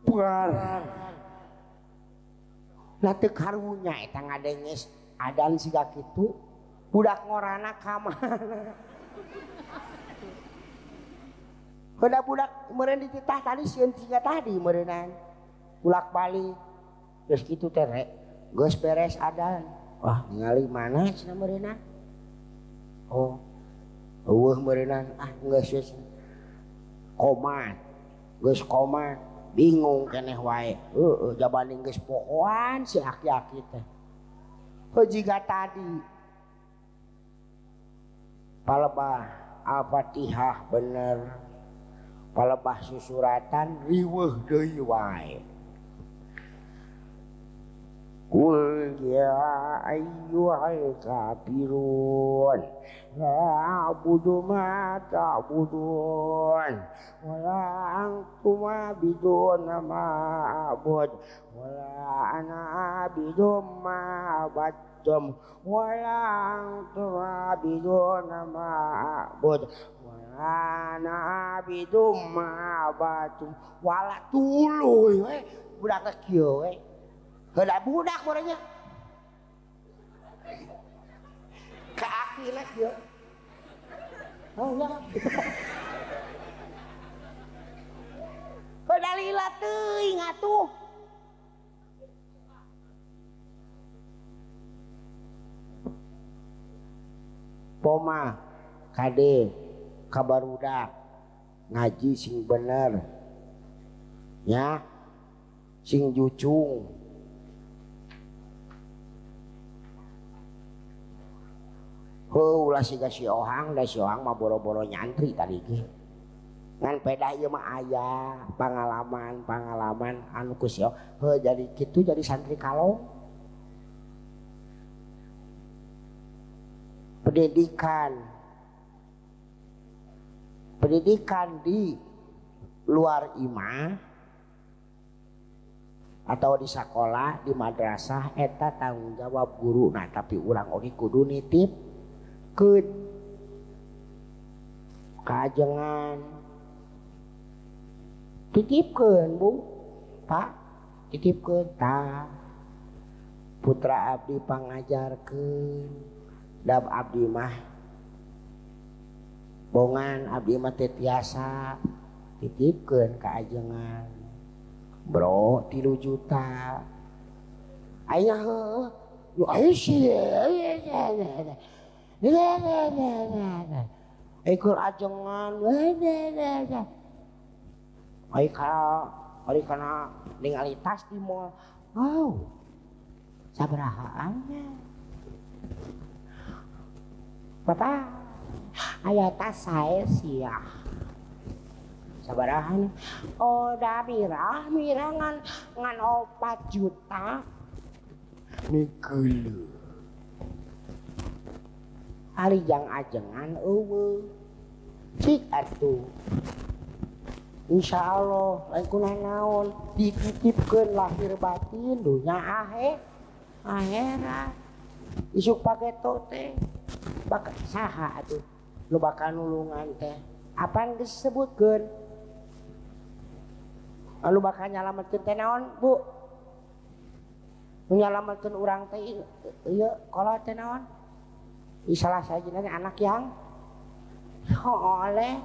B: akbar. Nah teu karunya eta ngadenges adan siga kitu budak ngorana ka mana. Heuda budak meureun dititah tadi sieun siga tadi meureunan bulak balik geus kitu teh rek geus beres adan wah ningali mana cenah meureunnan oh eueuh meureunnan ah geus geus komat geus komat Bingung keneh wae. Heeh, jabanding geus pohoan si aki-aki teh. Heuh jiga tadi. Palebah Al-Fatihah bener. Palebah susuratan riweuh deui wae. Qul ya ayyuhal kafirun la a'budu ma ta'budun wa la antum 'abiduna ma a'bud wa la ana 'abidum ma 'abadtum wa la antum 'abiduna ma a'bud wa la ana 'abidum ma 'abadtum. Wala tuluy we budak teh kieu we. Heula budak borenya. Ka akina kieu. Oh ya. Heula lila teuing atuh. Poma kade kabarudak ngaji sing bener. Ya. Sing jucung. Heuh ulah siga si Ohang, da si Ohang mah boro-boro nyantri tadi ge. Ngan pedah ieu mah aya pangalaman-pangalaman anu ku si Ohang. Heuh jadi kitu jadi santri kalong. Pendidikan. Pendidikan di luar imah atau di sekolah, di madrasah eta tanggung jawab guru. Nah, tapi urang oge kudu nitip keun kajengan titipkeun Bu Pak titipkeun tah putra abdi pangajarkeun da abdi mah bongan abdi mah teu tiasa titipkeun ka ajengan bro 3 juta aya heuh yo aya ikut ajengan ai ka kana ningali tas di mall. Wow. Sabarahaan. Bapak, aya tas sae sia. Sabarahan. Oh, da mirah, mirah ngan ngan 4 juta. Nigeuleuh. Ari jang ajengan eueuh. Cik atuh. Insya Allah lain kunanaon dititipkeun lahir batin dunya akhirat. Isuk pageto teh bak saha atuh nu bakal nulungan teh. Apaan geus disebutkeun? Anu bakal nyalametkeun teh naon, Bu? Nu nyalametkeun urang teh ieu kolot teh naon? Salah sajina anak yang soleh.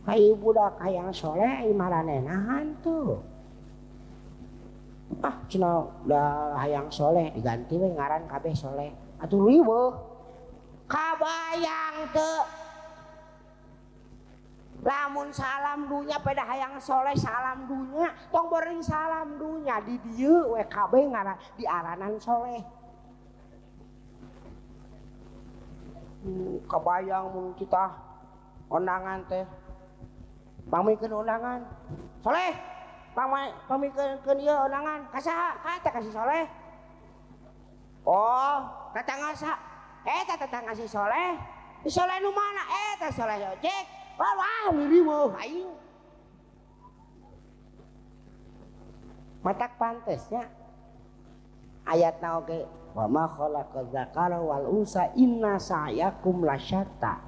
B: Ai budak hayang soleh ai maranehna hantu. Ah cenah da hayang soleh diganti we ngaran kabeh soleh. Atuh riweuh. Kabayang teu. Lamun salam dunya pada hayang soleh salam dunya, tong beuring salam dunya di dieu we kabeh ngaran diaranan soleh. Kabayang mun kita undangan teh. Pamikeun undangan. Soleh, pamikeun ieu undangan. Ka saha? Ka teh ka si Soleh. Oh, tetangga sa. Eta tetangga si Soleh. Si Soleh nu mana? Eta Soleh ojek. Wah, wah, riweuh aing. Matak pantesnya ayatna oge wa ma khalaqaz dzakara wal unsa inna sa'yakum lasyatta.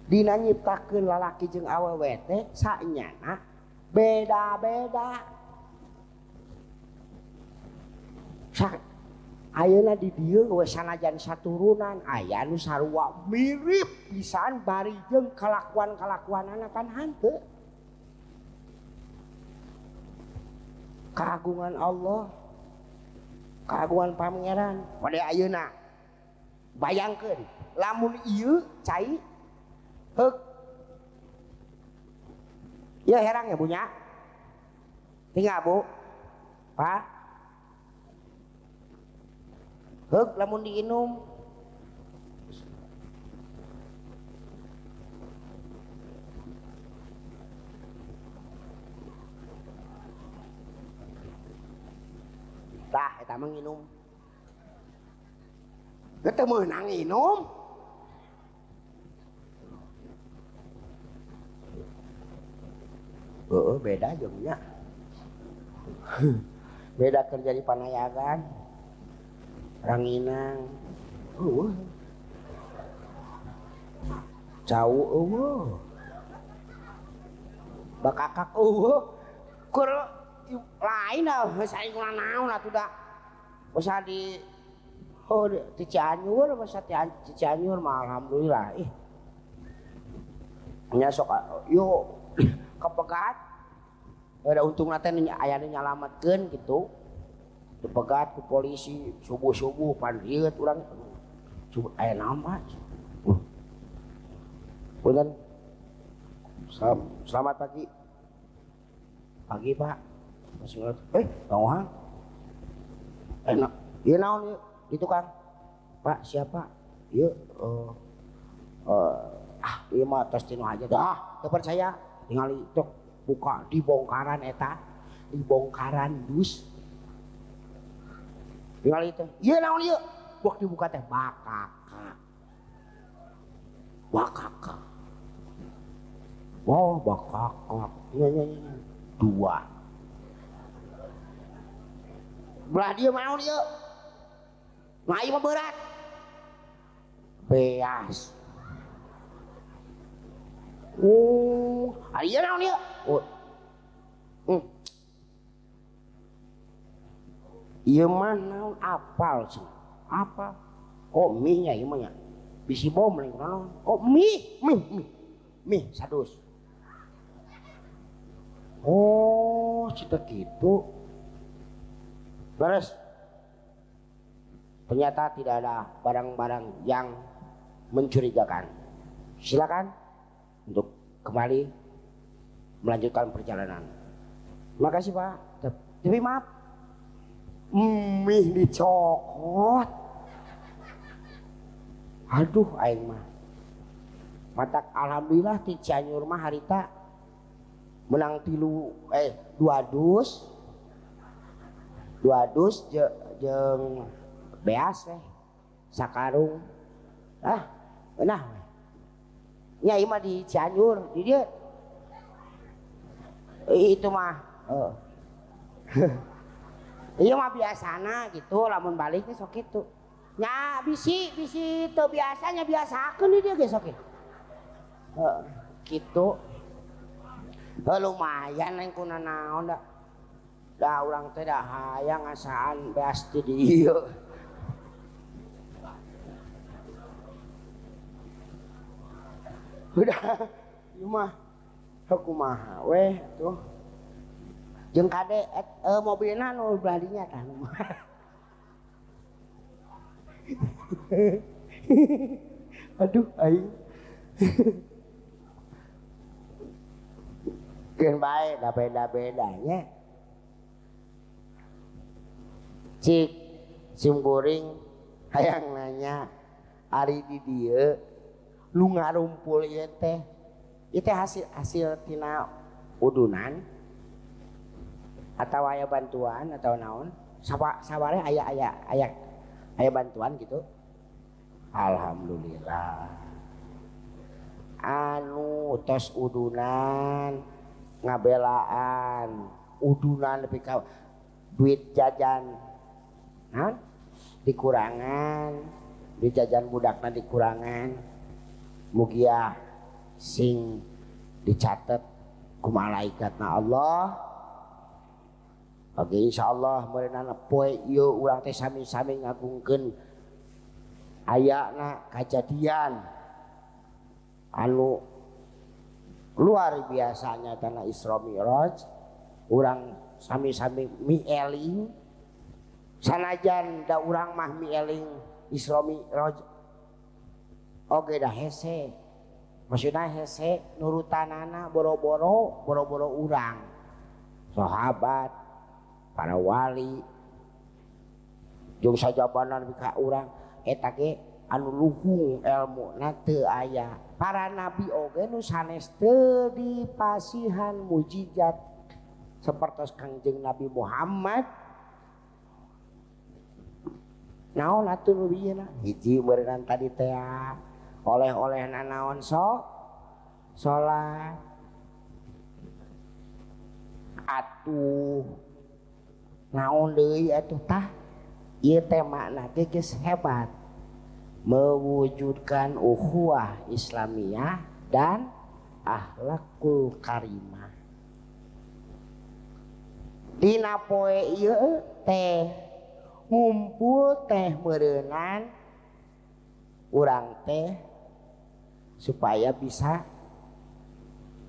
B: Dina nyiptakeun lalaki jeung awewe teh sanyana beda-beda. Ayeuna di dieu we sanajan saturunan aya nu sarua mirip pisan bari jeung kalakuan-kalakuanana pan hanteu. Keagungan Allah, keagungan Pangeran. Pada ayeuna bayangkeun lamun ieu cai heuk
A: Ya herang ya bunya. Tinggal Bu. Pak. Heug lamun diinum. Tah eta mah nginum. Teu meunang nginum. Heeh, beda jeung nya. Beda kerja di panayagan. Ranginang. Eueuh. Cau eueuh. Bakakak eueuh. Keur lain dah saing naon atuh da. Usah di oh di Cianjur, masa di Cianjur mah alhamdulillah ih. Nya sok yo kepegat. Ada untungna teh aya nu nyalametkeun gitu. Dipegat ku polisi subuh-subuh pan rieut urang. Subuh aya naon Pak? Punten. Selamat pagi. Pagi Pak. Masih ngeliat, Bang Ohang. Enak. Ieu naon ieu di tukang? Pak, siapa? Ieu ieu mah tos tinu aja dah, teu percaya. Tingali tok buka dibongkaran eta, dibongkaran dus. Tingali teh, ieu naon ieu? Waktu dibuka teh bakaka. Bakaka. Wow, bakaka. Nya. Dua. Belah dia mau dia. Nah, ieu mah berat. Beas. Oh, ari ieu naon ieu? Oh. Ieu mah naon apal sih? Apa? Oh, mie nya ieu mah nya. Bisi bom lain naon. Oh, mie, mie, mie. Mie sadus. Oh, cita gitu. Beres. Ternyata tidak ada barang-barang yang mencurigakan. Silakan untuk kembali melanjutkan perjalanan. Makasih Pak. Tapi maaf, mie dicokot. Aduh, aing mah. Matak alhamdulillah di Cianjur mah harita menang dua dus. Dua dus jeung beas weh sakarung. Ah, nah. Nya ieu mah di Cianjur, di dieu. Itu mah. Ieu mah biasana gitu, lamun baliknya sok kitu. Nya bisi teu biasanya biasakeun di dieu ge sok kitu. Heeh, kitu. Heuh lumayan lain kuna naon da. Da urang teh da hayang ngasaan beas ti dieu. Udah, ieu mah kumaha weh tuh. Jeung kade mobilna nu belah dinya tah. Aduh aing. Keun bae da beda-bedanya. Cik sim kuring hayang nanya ari di dieu nu ngarumpul ieu teh ieu teh hasil tina udunan atau aya bantuan atau naon saware aya aya aya aya bantuan gitu. Alhamdulillah anu tos udunan ngabelaan udunan lebih ka duit jajan naon dikurangan duit jajan budakna dikurangan. Mugia sing dicatet ku malaikatna Allah. Oke, insyaallah meureunana poe ieu urang teh sami-sami ngagungkeun ayana kajadian anu luar biasanya tanah Isra Mi'raj. Urang sami-sami mieling sanajan da urang mah mieling Isra Mi'raj. Oke dah hese.
B: Maksudna hese nurutanana boro-boro boro-boro urang. Sahabat, para wali jeung sajabanan ka urang eta ge anu luhung elmuna teu aya. Para nabi oge nu sanes teu dipasihan mujizat sapertos Kangjeng Nabi Muhammad. Naon atuh nu ieu na? Hiji meureunnan tadi teh oleh-olehna naon sok salat atuh naon deui atuh tah ieu teh makna ge geus hebat mewujudkan ukhuwah Islamiyah dan akhlakul karimah. Dina poe ieu teh ngumpul teh meureunan urang teh supaya bisa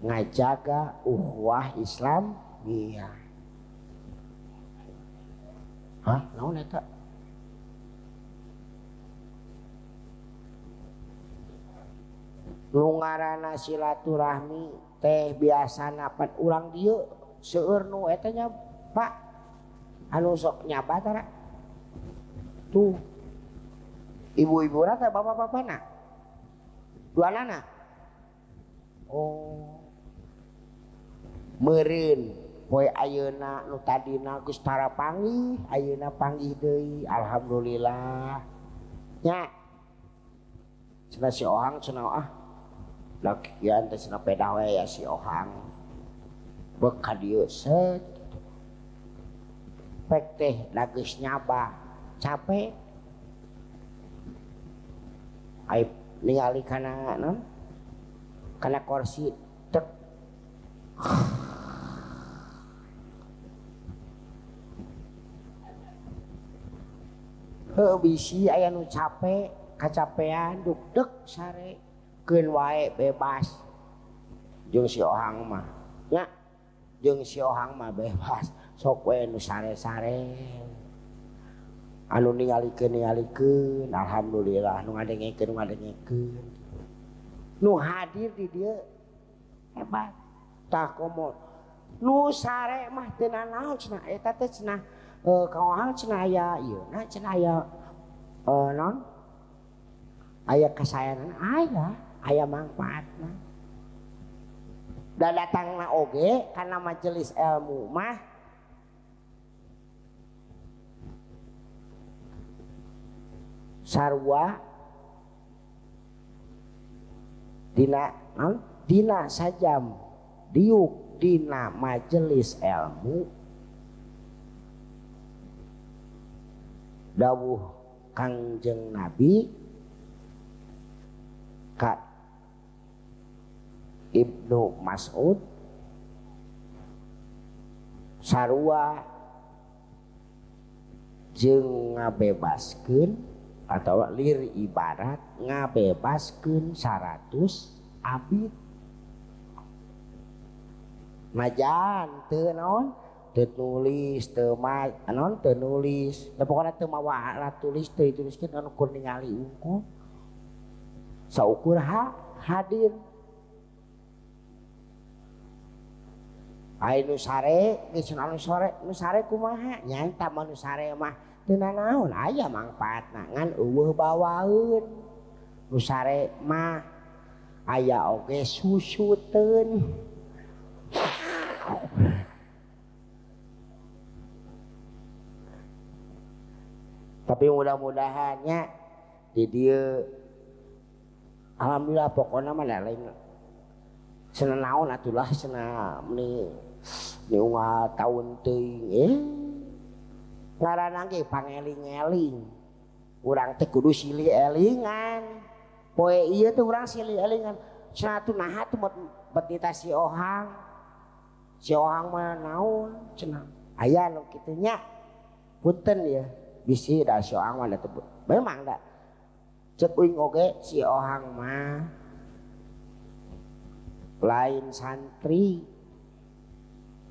B: ngajaga ukhuwah Islamiyah. Hah, naon eta? Nu ngaranna silaturahmi teh biasana pan urang dieu seueur nu eta nya Pak anu sok nyaba tara. Tuh. Ibu-ibu rata bapak-bapana. Duanana. Oh. Meureun poe ayeuna nu tadina geus tara panggih, ayeuna panggih deui, alhamdulillah. Nya. Cenah si Ohang cenah ah. Lakian teh cenah pedah we ya si Ohang. Beuk ka dieu set. Pek teh da geus nyaba, capek. Ai ningali kana non? Kana kursi tek. Heuh bisi aya nu capek, kacapean duk-dek sare keun wae bebas. Jeung si Ohang mah nya, jeung si Ohang mah bebas, sok we nu sare-sare. Anu ningalikeun alhamdulillah, nu ngadengekeun ngadengekeun. Nu hadir di dieu hebat. Tah komo nu sare mah teu nanaon cenah eta teh cenah ka Ohang cenah aya ieu na cenah aya naon aya kasayanan aya aya mangfaatna. Da datangna oge kana majelis ilmu mah sarua dina naon dina sajam diuk dina majelis ilmu dawuh Kangjeng Nabi ka Ibnu Mas'ud sarua jeung ngabebaskeun atau lir ibarat ngabebaskeun 100 abid. Najan teu naon teu nulis teu ma naon teu nulis da pokona teu mawa alat tulis teu dituliskeun anu kur ningali unggul saukur hadir. Ai nu sare geus anu sore nu sare kumaha nya eta mah nu sare mah teu nanaon aya mangfaatna ngan eueuh bawaeun. Nu sare mah aya oge susuteun. Tapi mudah-mudahannya di dieu alhamdulillah pokona mah lain cenah naon atulah cenah meni unggal taun teuing ngaranna ge pangeling-eling urang teh kudu silih elingan poe ieu teh urang silih elingan cenah atuh naha tuh bet nita si Ohang si Ohang mah naon cenah aya nu kitu nya punten ya bisi da si Ohang mah da teu memang da cek uing oge si Ohang mah lain santri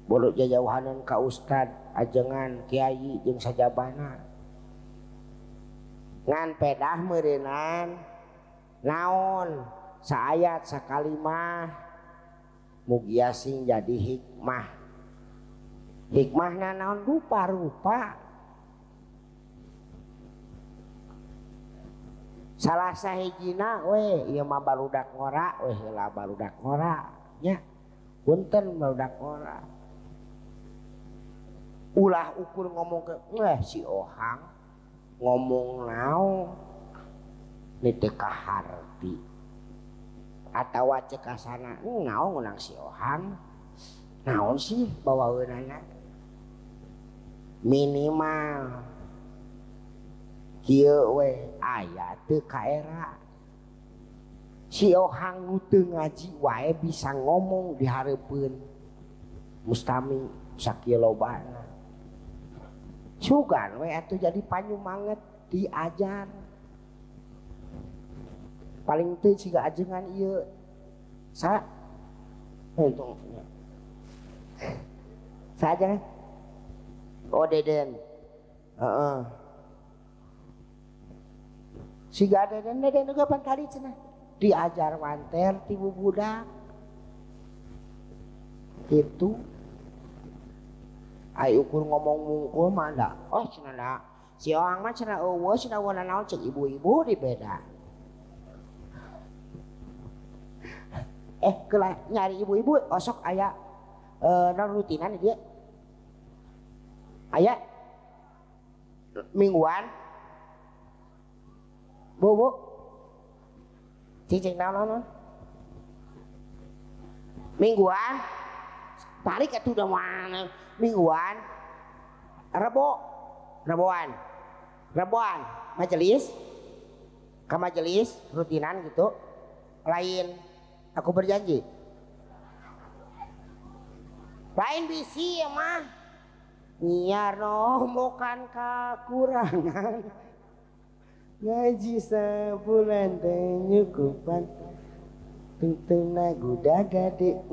B: bodoh jajauhanan ka ustad ajengan kiai jeung sajabana ngan pedah meureunan naon Saayat sakalimah mugia sing jadi hikmah. Hikmahna naon rupa-rupa. Salah sahijina we ieu mah barudak ngora we heula barudak ngora nya. Punten barudak ngora. Ulah ukur ngomong ke si Ohang ngomong naon ni teu kaharti. Atawa cek kasana naon ngunang si Ohang naon sih bawaeunana minimal kieu we aya teu kaera si Ohang nu teu ngaji wae bisa ngomong di hareupeun mustami sakieu lobana sugan we atuh jadi panyumanget diajar paling teu siga ajengan ieu sa untung saja oh Deden heeh siga Deden Deden uga pan tadi cenah diajar wanter ti budak kitu ai ukur ngomong mungkul mah da oh cenah da si Ohang mah cenah eueuh cenah naon cek ibu-ibu dibeda nyari ibu-ibu osok aya non rutinan dia aya mingguan bu bu cicing naon mingguan tarik atuh udah mana mingguan rebo reboan reboan majelis ke majelis rutinan gitu lain aku berjanji lain bisi ya mah nyiar nomokan kekurangan ngaji sebulan teh nyukupan tungtungna guda gade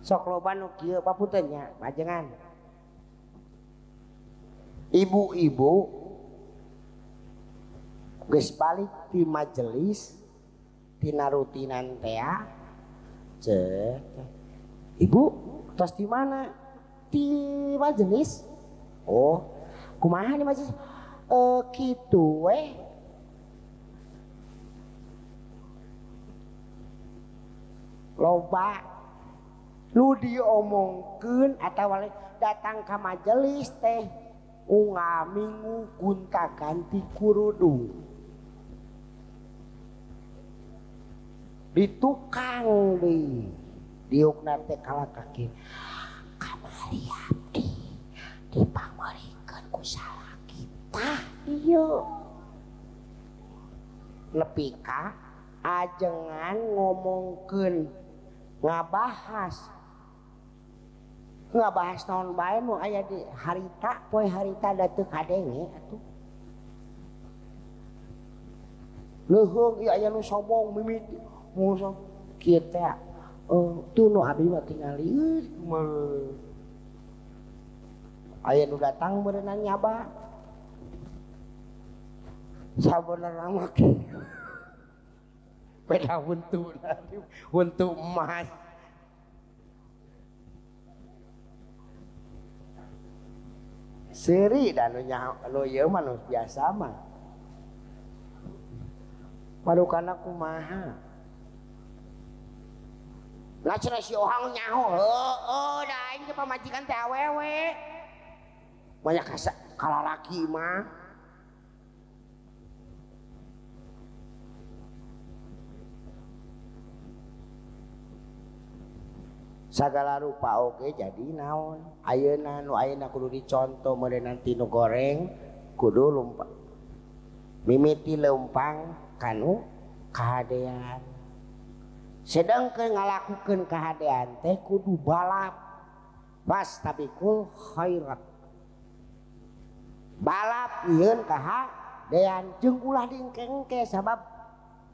B: sok loba nu kieu papunten nya pajengan ibu-ibu geus balik ti majelis tina rutinan tea cek ibu tos di mana di majelis oh kumaha di majelis kitu weh loba nu diomongkeun atawa datang ka majelis teh unggal minggu gonta ganti kurudung di tukang di diukna teh kalah kaki kamari abdi dipangmerikeun ku salaki tah ieu nepi ka ajengan ngomongkeun ngabahas ngabahas naon bae nu aya di harita poe harita da teu kadenge atuh leuheung ieu aya nu sombong mimiti musuh kieu teh tuh nu abdi mah tingali aya nu datang berenang nyaba sabenerna mah beda huntu huntu emas seuri da nu nu ieu mah nu biasa mah padukana kumaha lah cenah si Ohang nyaho heueuh da aing teh pamajikan teh awewe banyak kalalaki mah sagala rupa oge jadi naon ayeuna nu ayeuna kudu dicontoh meureun nanti nu goreng kudu lumpang mimiti leumpang kanu kahadean sedangkeun ngalakukeun kahadean teh kudu balap fastabiqul khairat balap yeun kahadean jeung ulah diengke-engke sabab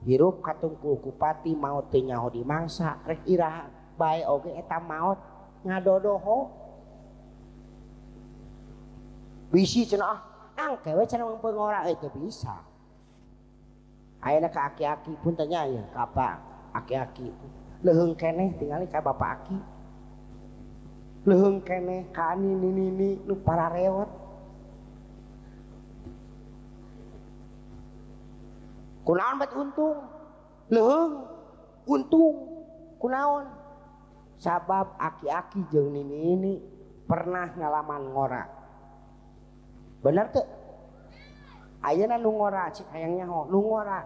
B: hirup katungkul kupati maot teu nyaho dimangsa rek iraha bae oge eta maot ngadodoho bisi cenah
A: Angke we cenah mangpeung ngora teu bisa. Ayeuna ka aki-aki pun tanya ya, ka apa aki-aki. Leuheung keneh tingali ka bapak aki. Leuheung keneh ka nini-nini nu pararewot. Kunaon bet untung? Leuheung untung kunaon? Sabab aki-aki jeung nini-nini pernah ngalaman ngora. Bener teu? Ayeuna nu ngora cik hayang nyaho, nu ngora.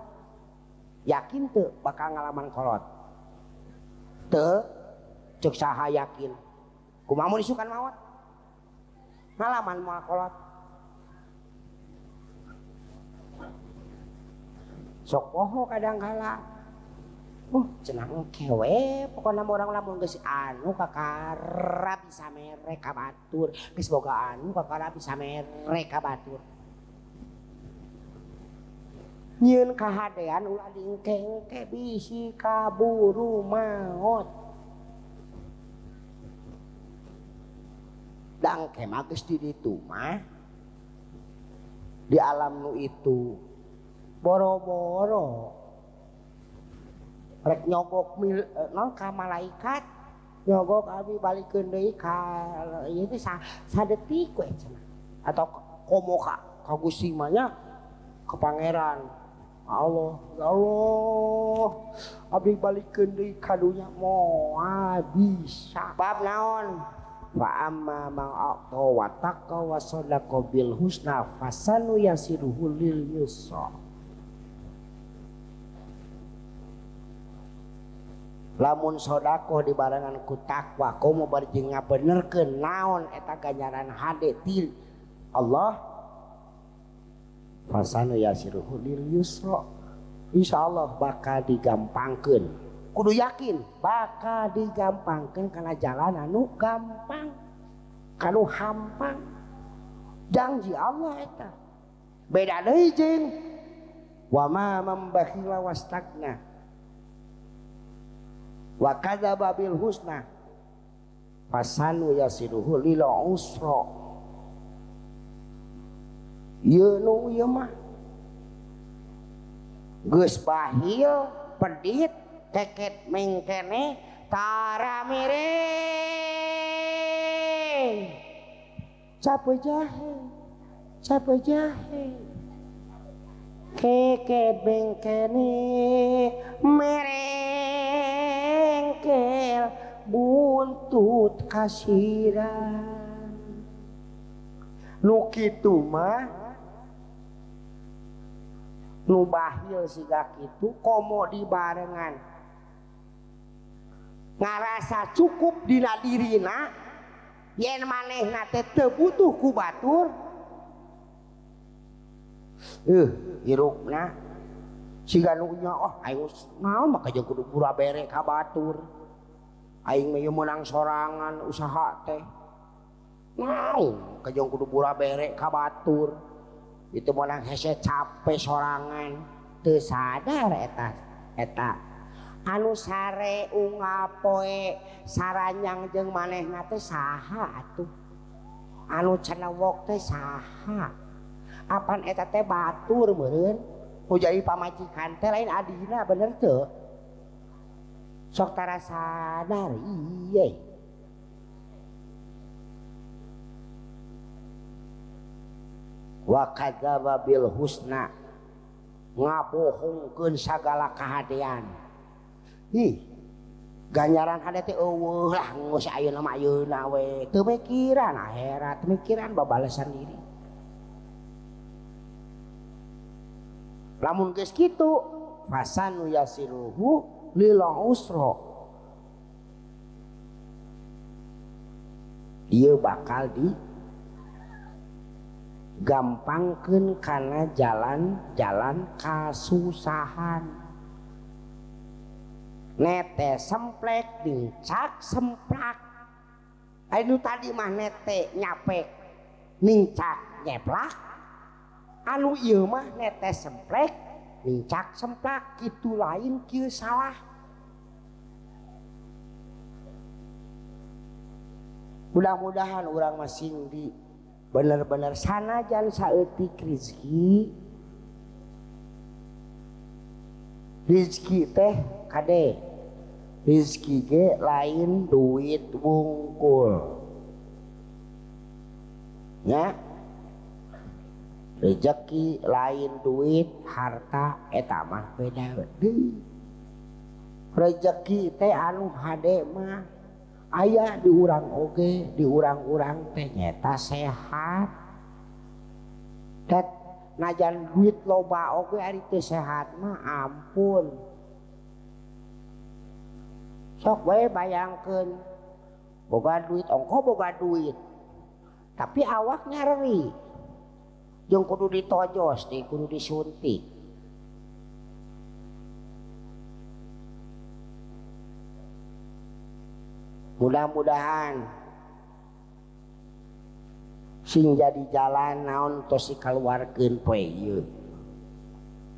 A: Yakin teu bakal ngalaman kolot? Teu, ceuk saha yakin? Kumaha mun isukan maot? Ngalaman moal kolot. Sok poho kadang kala. Cenah engke we pokona urang lamun geus anu kakara bisa mere ka batur, geus boga anu kakara bisa mere ka batur. Nyieun kahadean ulah diengke-engke bisi kaburu maot. Dangke mah geus di ditu mah di alam nu itu boro-boro rek nyogok non ka malaikat nyogok abi balikeun deui ka ieu teh sadetik we cenah atau komo ka Gusti mah nya ke pangeran Allah ya Allah abdi balikeun deui ka dunya moal bisa bab naon fa amma man a'ta wa taqa wa sadaqa bil husna fasanu yasiruhu lil yusra. Lamun sodakoh dibarengan ku takwa komo bari jeung ngabenerkeun naon eta ganjaran hade ti Allah fasanu yasiruhu lil yusra, insyaallah bakal digampangkeun. Kudu yakin bakal digampangkeun kana jalan anu gampang kanu hampang janji Allah eta beda deui jeung wa ma man bakhila wastagna wa kadzaba bil husna fasanu yasiruhu lil usra. Ieu nu ieu mah geus bahil pedit keket mengkene tara miring cape jahe cape jahe keket mengkene merengkel buntut kasiran. Nu kitu mah nu bahil siga kitu komo dibarengan ngarasa cukup dina dirina yen manehna teh teu butuh ku batur. Hirupna siga nu nya oh aing naon maka jeung kudu pura bere ka batur aing mah ieu meunang sorangan usaha teh naon kajong kudu pura bere ka batur itu meunang hese capek sorangan teu sadar eta eta anu sare unggal poe saranyang jeung manehna teh saha atuh anu cenewok teh saha apan eta teh batur meureun nu jadi pamajikan teh lain adina bener teu sok tara sadar iye. Wa kadzaba bil husna ngabohongkeun sagala kahadean. Ih ganjaran hade teh eueuh lah geus ayeuna mah ayeuna we teu mikiran akhirat teu mikiran babalesan diri. Lamun geus kitu fasanu yasiruhu lil usra ieu bakal di gampangkeun kana jalan-jalan kasusahan. Nete semplek nincak semplak anu tadi mah nete nyapek nincak nyeplak anu ieu mah nete semplek nincak semplak kitu lain kieu salah. Mudah-mudahan urang mah sing di
B: Bener-bener sanajan saeutik rezeki. Rezeki teh kade. Rezeki ge lain duit wungkul. Nya. Rezeki lain duit harta eta mah beda deui. Rezeki teh anu hade mah aya di urang oge, di urang-urang teh nyeta sehat. Dat najan duit loba oge ari teu sehat mah ampun. Sok we bayangkeun boga duit ongko boga duit. Tapi awak nyareri. Jeung kudu ditojos, di kudu disuntik. Mudah-mudahan sing jadi jalan naon tos dikaluarkeun poe ieu.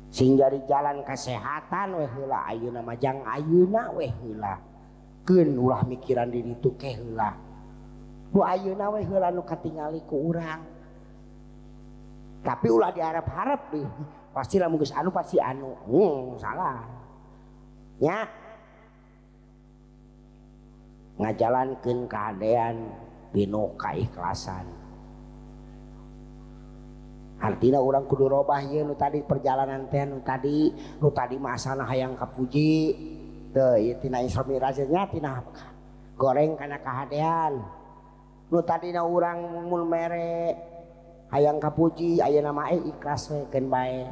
B: Sing jadi jalan kesehatan we heula ayeuna mah jang ayeuna we heula. Keun ulah mikiran diri tu ke heula. Nu ayeuna we heula nu katingali ku urang. Tapi ulah diharap-harap deh. Pasti lamun geus anu pasti anu. Salah. Nya. Ngajalankeun kahadean pinuh kaikhlasan. Artina urang kudu robah ieu nu tadi perjalanan teh nu tadi mah asalna hayang kapuji. Teu ieu tina Isra Mi'raj nya tina goreng kana kahadean. Nu tadina urang mun mere hayang kapuji ayeuna mah ikhlas we keun bae.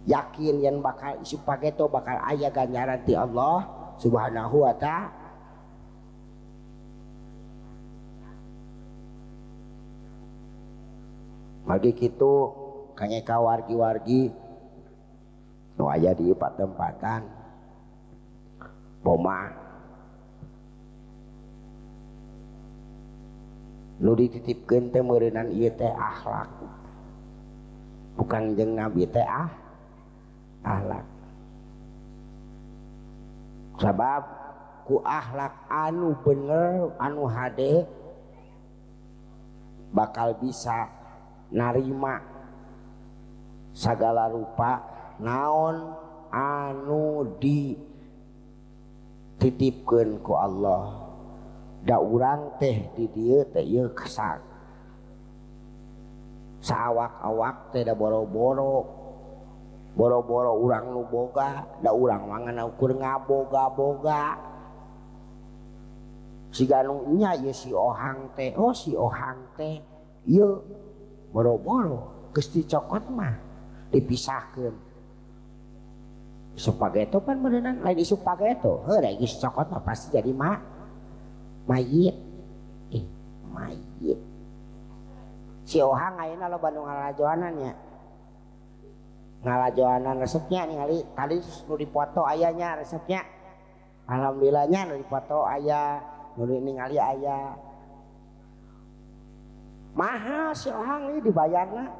B: Yakin yen bakal isuk pageto bakal aya ganjaran ti Allah Subhanahu wa ta'ala. Magi kitu kangeka wargi-wargi nu aya di patempatan Boma nu dititipkeun teh meureunan ieu teh akhlak. Bukan jeung Nabi teh akhlak. Sabab ku akhlak anu bener anu hade bakal bisa narima sagala rupa naon anu dititipkeun ku Allah. Da urang teh di dieu teh ieu kesak saawak-awak teh da boro-boro boro-boro urang nu boga da urang mah ngan ukur ngaboga-boga siga nu nya ieu si ohang teh, oh si ohang teh ieu boro-boro geus dicokot mah dipisahkeun. Isuk pageto pan beuneunan lain isuk pageto heuh da geus cokot mah pasti jadi mayit. Mayit. Si ohang ayeuna loba nu ngalajoanan nya. Ngalajoanan resepnya ningali tadi nu dipoto aya nya resepnya. Alhamdulillahnya nu dipoto aya, nu ningali aya. Mahal si ohang ini dibayarna.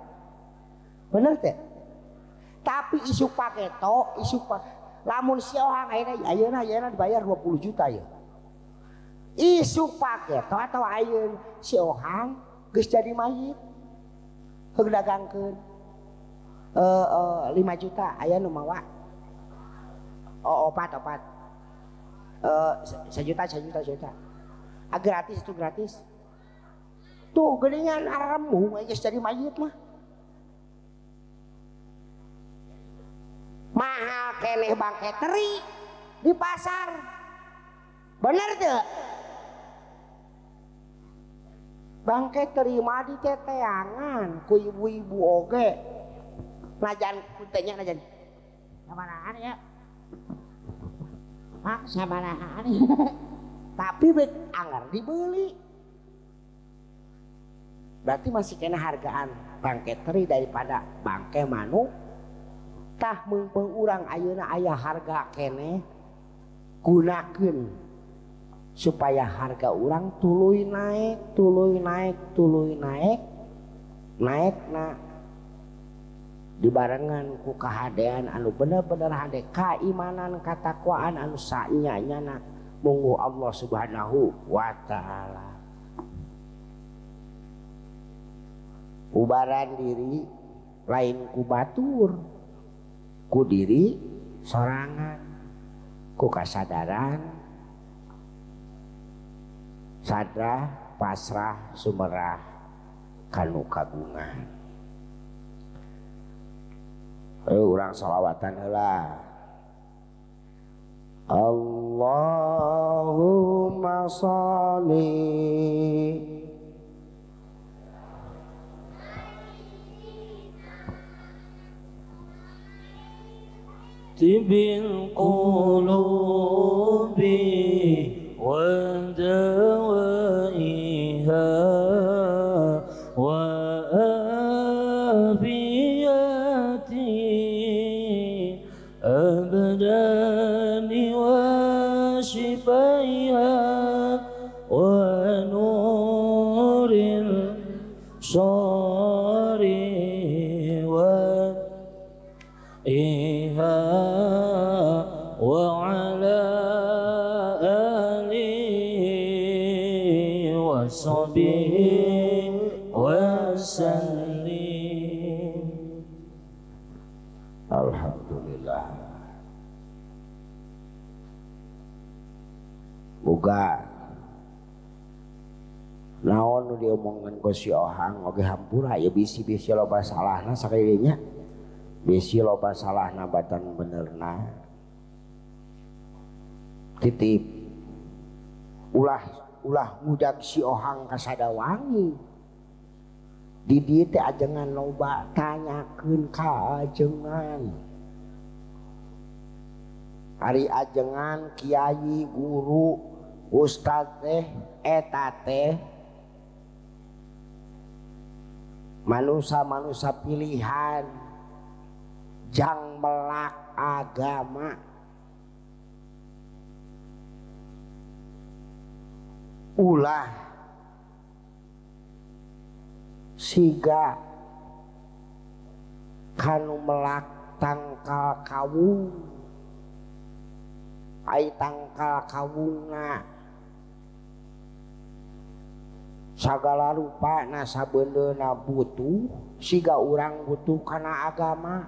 B: Bener teh? Tapi isuk paketo, isuk lamun si ohang ayeuna ayeuna dibayar 20 juta ya. Isuk paketo atau ayeuna si ohang geus jadi mayit. Heug dagangkeun. 5 juta aya nu mawa. Oh, opat. Sejuta, sejuta. Ah, gratis itu gratis. Tuh geuningan aremu geus jadi mayit mah. Mahal keneh bangke teri di pasar. Bener teu? Bangke teri mah diteteangan ku ibu-ibu oge. Najan kuntenya najan. Sabarahan ya. Mak sabarahan. Tapi bek anggar dibeli. Berarti masih kena hargaan bangke teri daripada bangke manuk. Tah meungpeung urang ayeuna aya harga keneh gunakeun supaya harga urang tuluy naik, tuluy naik, tuluy naik, naikna dibarengan ku kahadean anu bener-bener hade kaimanan katakwaan anu saenya-nyana munggu Allah Subhanahu wa taala. Bubaran diri lain ku batur, ku diri sorangan, ku kasadaran, sadrah pasrah sumerah kanu kagungan. Ayo urang sholawatan heula. Allahumma sholli
E: bil qulubi wa dawaiha wa afiyati abdani wa shifaiha wa nuril sari wa iha wa ala alihi wa sahbihi wa sallim.
B: Alhamdulillah. Boga naon nu diomongan ku si Ohang oge hampura ya bisi-bisi loba salahna sakalinya. Bisi loba salahna batan benerna. Titip ulah ulah ngudag si Ohang ka Sadawangi. Di dieu teh ajengan loba tanyakeun ka ajengan. Ari ajengan kiai guru ustad teh eta teh manusia-manusia pilihan jang melak agama. Ulah siga kanu melak tangkal kawung, ai tangkal kawungna sagala rupana sabeundeuna butuh siga urang butuh kana agama.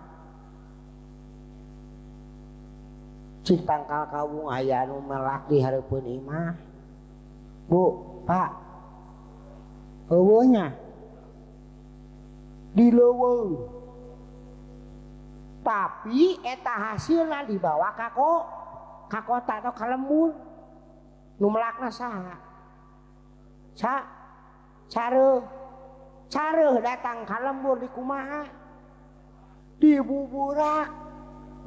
B: Cik tangkal kawung aya nu melak di hareupeun imah. Bu, Pak, eueuh nya di leuweung. Tapi eta hasilna dibawa ka kota atau ka lembur. Nu melakna saha? Careuh. Careuh datang ka lembur di kumaha? Dibuburak.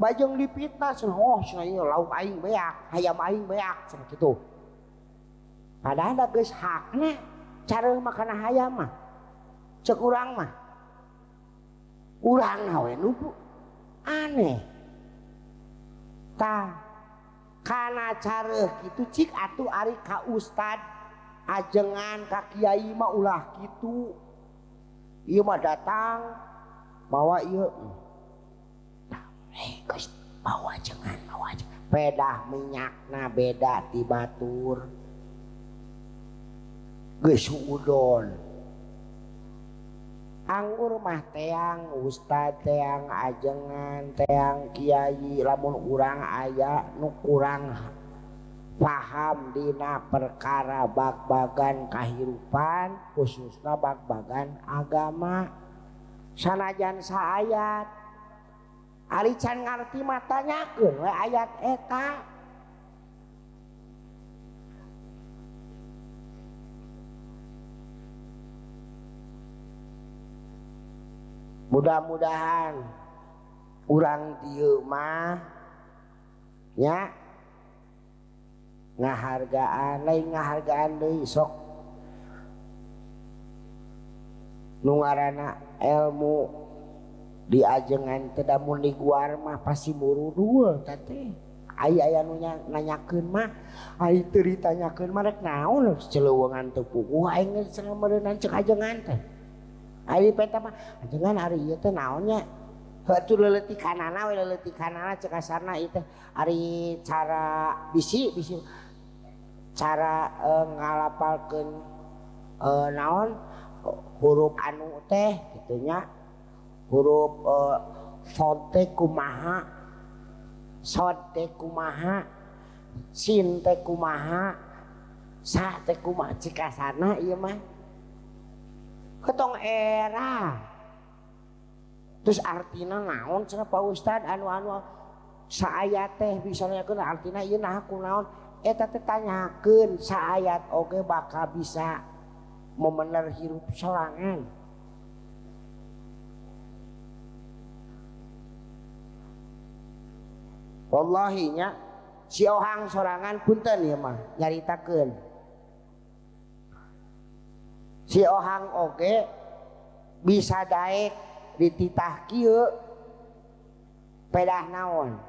B: Bajeng dipitnah cenah, oh cenah ieu lauk aing beak, hayam aing beak cenah kitu. Padahal da geus hakna careuh mah kana hayam mah. Cek urang mah. Urang we nu aneh. Tah kana careuh kitu cik atuh ari ka ustad ajengan ka kiai mah ulah kitu. Ieu mah datang mawa ieu. Tah geus mawa ajengan, mawa ajengan. Pedah minyakna beda ti batur. Geus suudon. Anggur mah teang ustad, teang ajengan, teang kiai, lamun urang aya nu kurang paham dina perkara bag-bagan kahirupan, khususna bag-bagan agama. Sanajan saayat, ari can ngarti mah tanyakeun we ayat eta. Mudah-mudahan urang dieu mah nya ngahargaan lain ngahargaan deui sok nu ngaranna ilmu diajengan teh da mun diguar mah pasti murudul teh teh. Ai aya nu nanyakeun mah ai teu ditanyakeun mah rek naon celeuweungan teu puguh aing geus meureunnan ceuk ajengan teh. Ari peta mah ajengan ari ieu teh naonnya heuh atuh leuletikanana we leuletikanana ceuk kasarna ieu teh ari cara bisi bisi cara ngalapalkeun naon Huruf anu teh kitu nya. Huruf font teh kumaha, sod teh kumaha, sin teh kumaha, sa teh kumaha cikasana ieu mah. Ketong era. Terus artina naon cenah Pak Ustad anu-anu saayat teh bisa nanyakeun artina ieu nah kunaon eta teh tanyakeun saayat oge bakal bisa memener hirup sorangan. Wallahi nya si ohang sorangan punten ieu mah nyaritakeun. Si ohang oge bisa daek dititah kieu pedah naon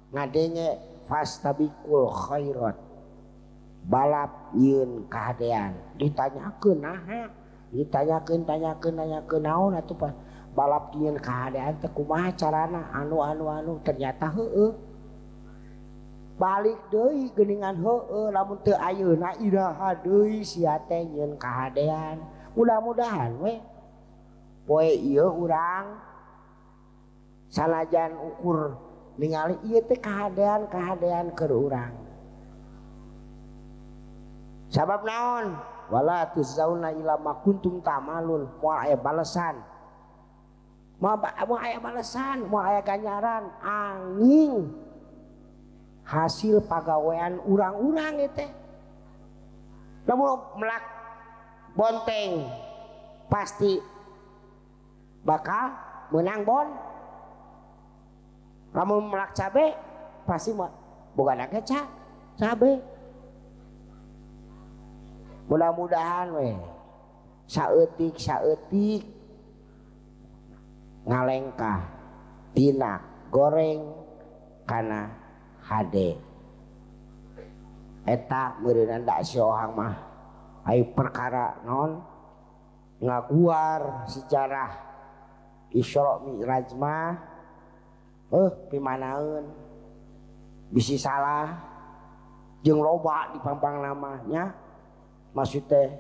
B: ngadenge fastabikul khairat balap yeun kahadean ditanyakeun naha ditanyakeun tanyakeun nanyakeun naon atuh balap yeun kahadean teh kumaha carana anu anu anu ternyata heueuh balik deui geuningan heueuh lamun teu ayeuna iraha deui sia teh nyieun kahadean mudah-mudahan we poe ieu urang sanajan ukur ningali ieu teh kahadean-kahadean keur urang. Sabab naon? Wala tuzzauna ila ma kuntum ta'malun, moal aya balesan. Moal aya balesan, moal aya ganjaran angin hasil pagawean urang-urang ieu teh. Lamun melak bonteng pasti bakal menang bon. Lamun melak cabe pasti boga ge cabe. Mudah-mudahan we saeutik-saeutik ngalengkah tina goreng kana hade. Eta meureunna da si ohang mah ai perkara naon ngaguar sejarah Isra Mi'raj mah pimanaeun bisi salah jeung loba di pampang namanya maksud teh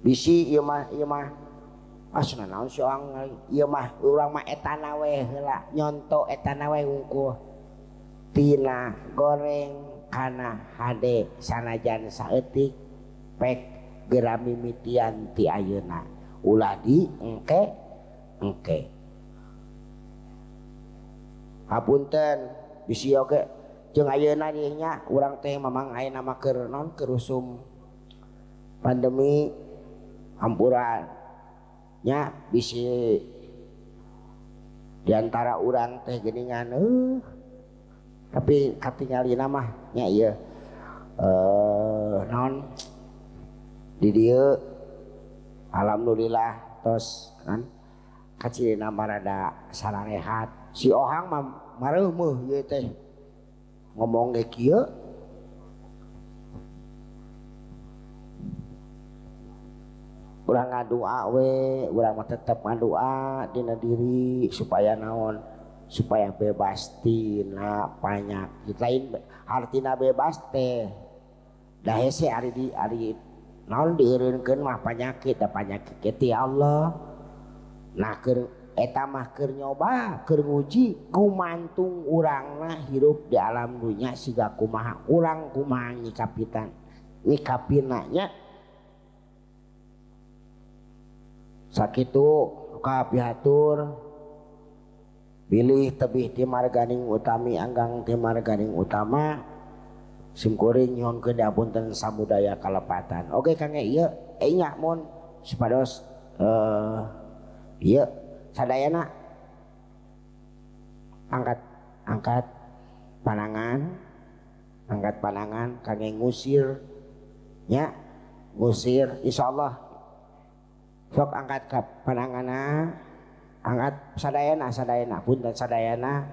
B: bisi ieu mah asna naon si orang ieu mah urang mah etana we heula nyonto etana we wungkul tina goreng kana hade sanajan saeutik pek geura mimitian ti ayeuna ulah di engke engke. Hapunten bisi oge jeung ayeuna dieu nya urang teh mamang ayeuna mah keur naon keur usum pandemi hampuran nya bisi diantara urang teh geuningan tapi katingalina mah nya ieu naon di dieu alhamdulillah tos kan kacirina mah rada sararehat si ohang mah mareuh ieu teh ngomong ge kieu urang ngadua we urang mah tetep ngadua dina diri supaya naon supaya bebas tina panyakit lain artina bebas teh da hese ari di ari naon dieureunkeun mah panyakit da panyakit ti Allah nah keur eta mah keur nyoba keur nguji kumantung urangna hirup di alam dunya siga kumaha urang kumaha nyikapitan nyikapina nya sakitu kapihatur bilih tebih ti marganing utami anggang ti marganing utama simkuring nyuhunkeun diapunten samudaya kalepatan. Oke Kang ieu nya mun supados ieu sadayana angkat angkat panangan kangge ngusir nya ngusir insyaallah sok angkat ka pananganna angkat sadayana sadayana punten sadayana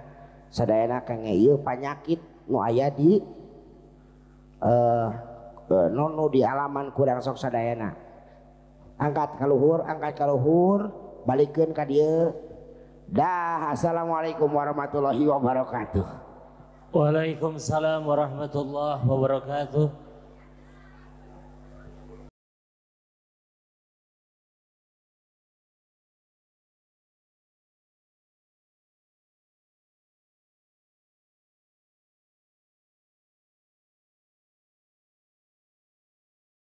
B: sadayana kangge ieu panyakit nu aya di nu di alaman kurang sok sadayana angkat kaluhur balikeun ka dieu. Dah, assalamualaikum warahmatullahi wabarakatuh.
E: Waalaikumsalam warahmatullahi wabarakatuh.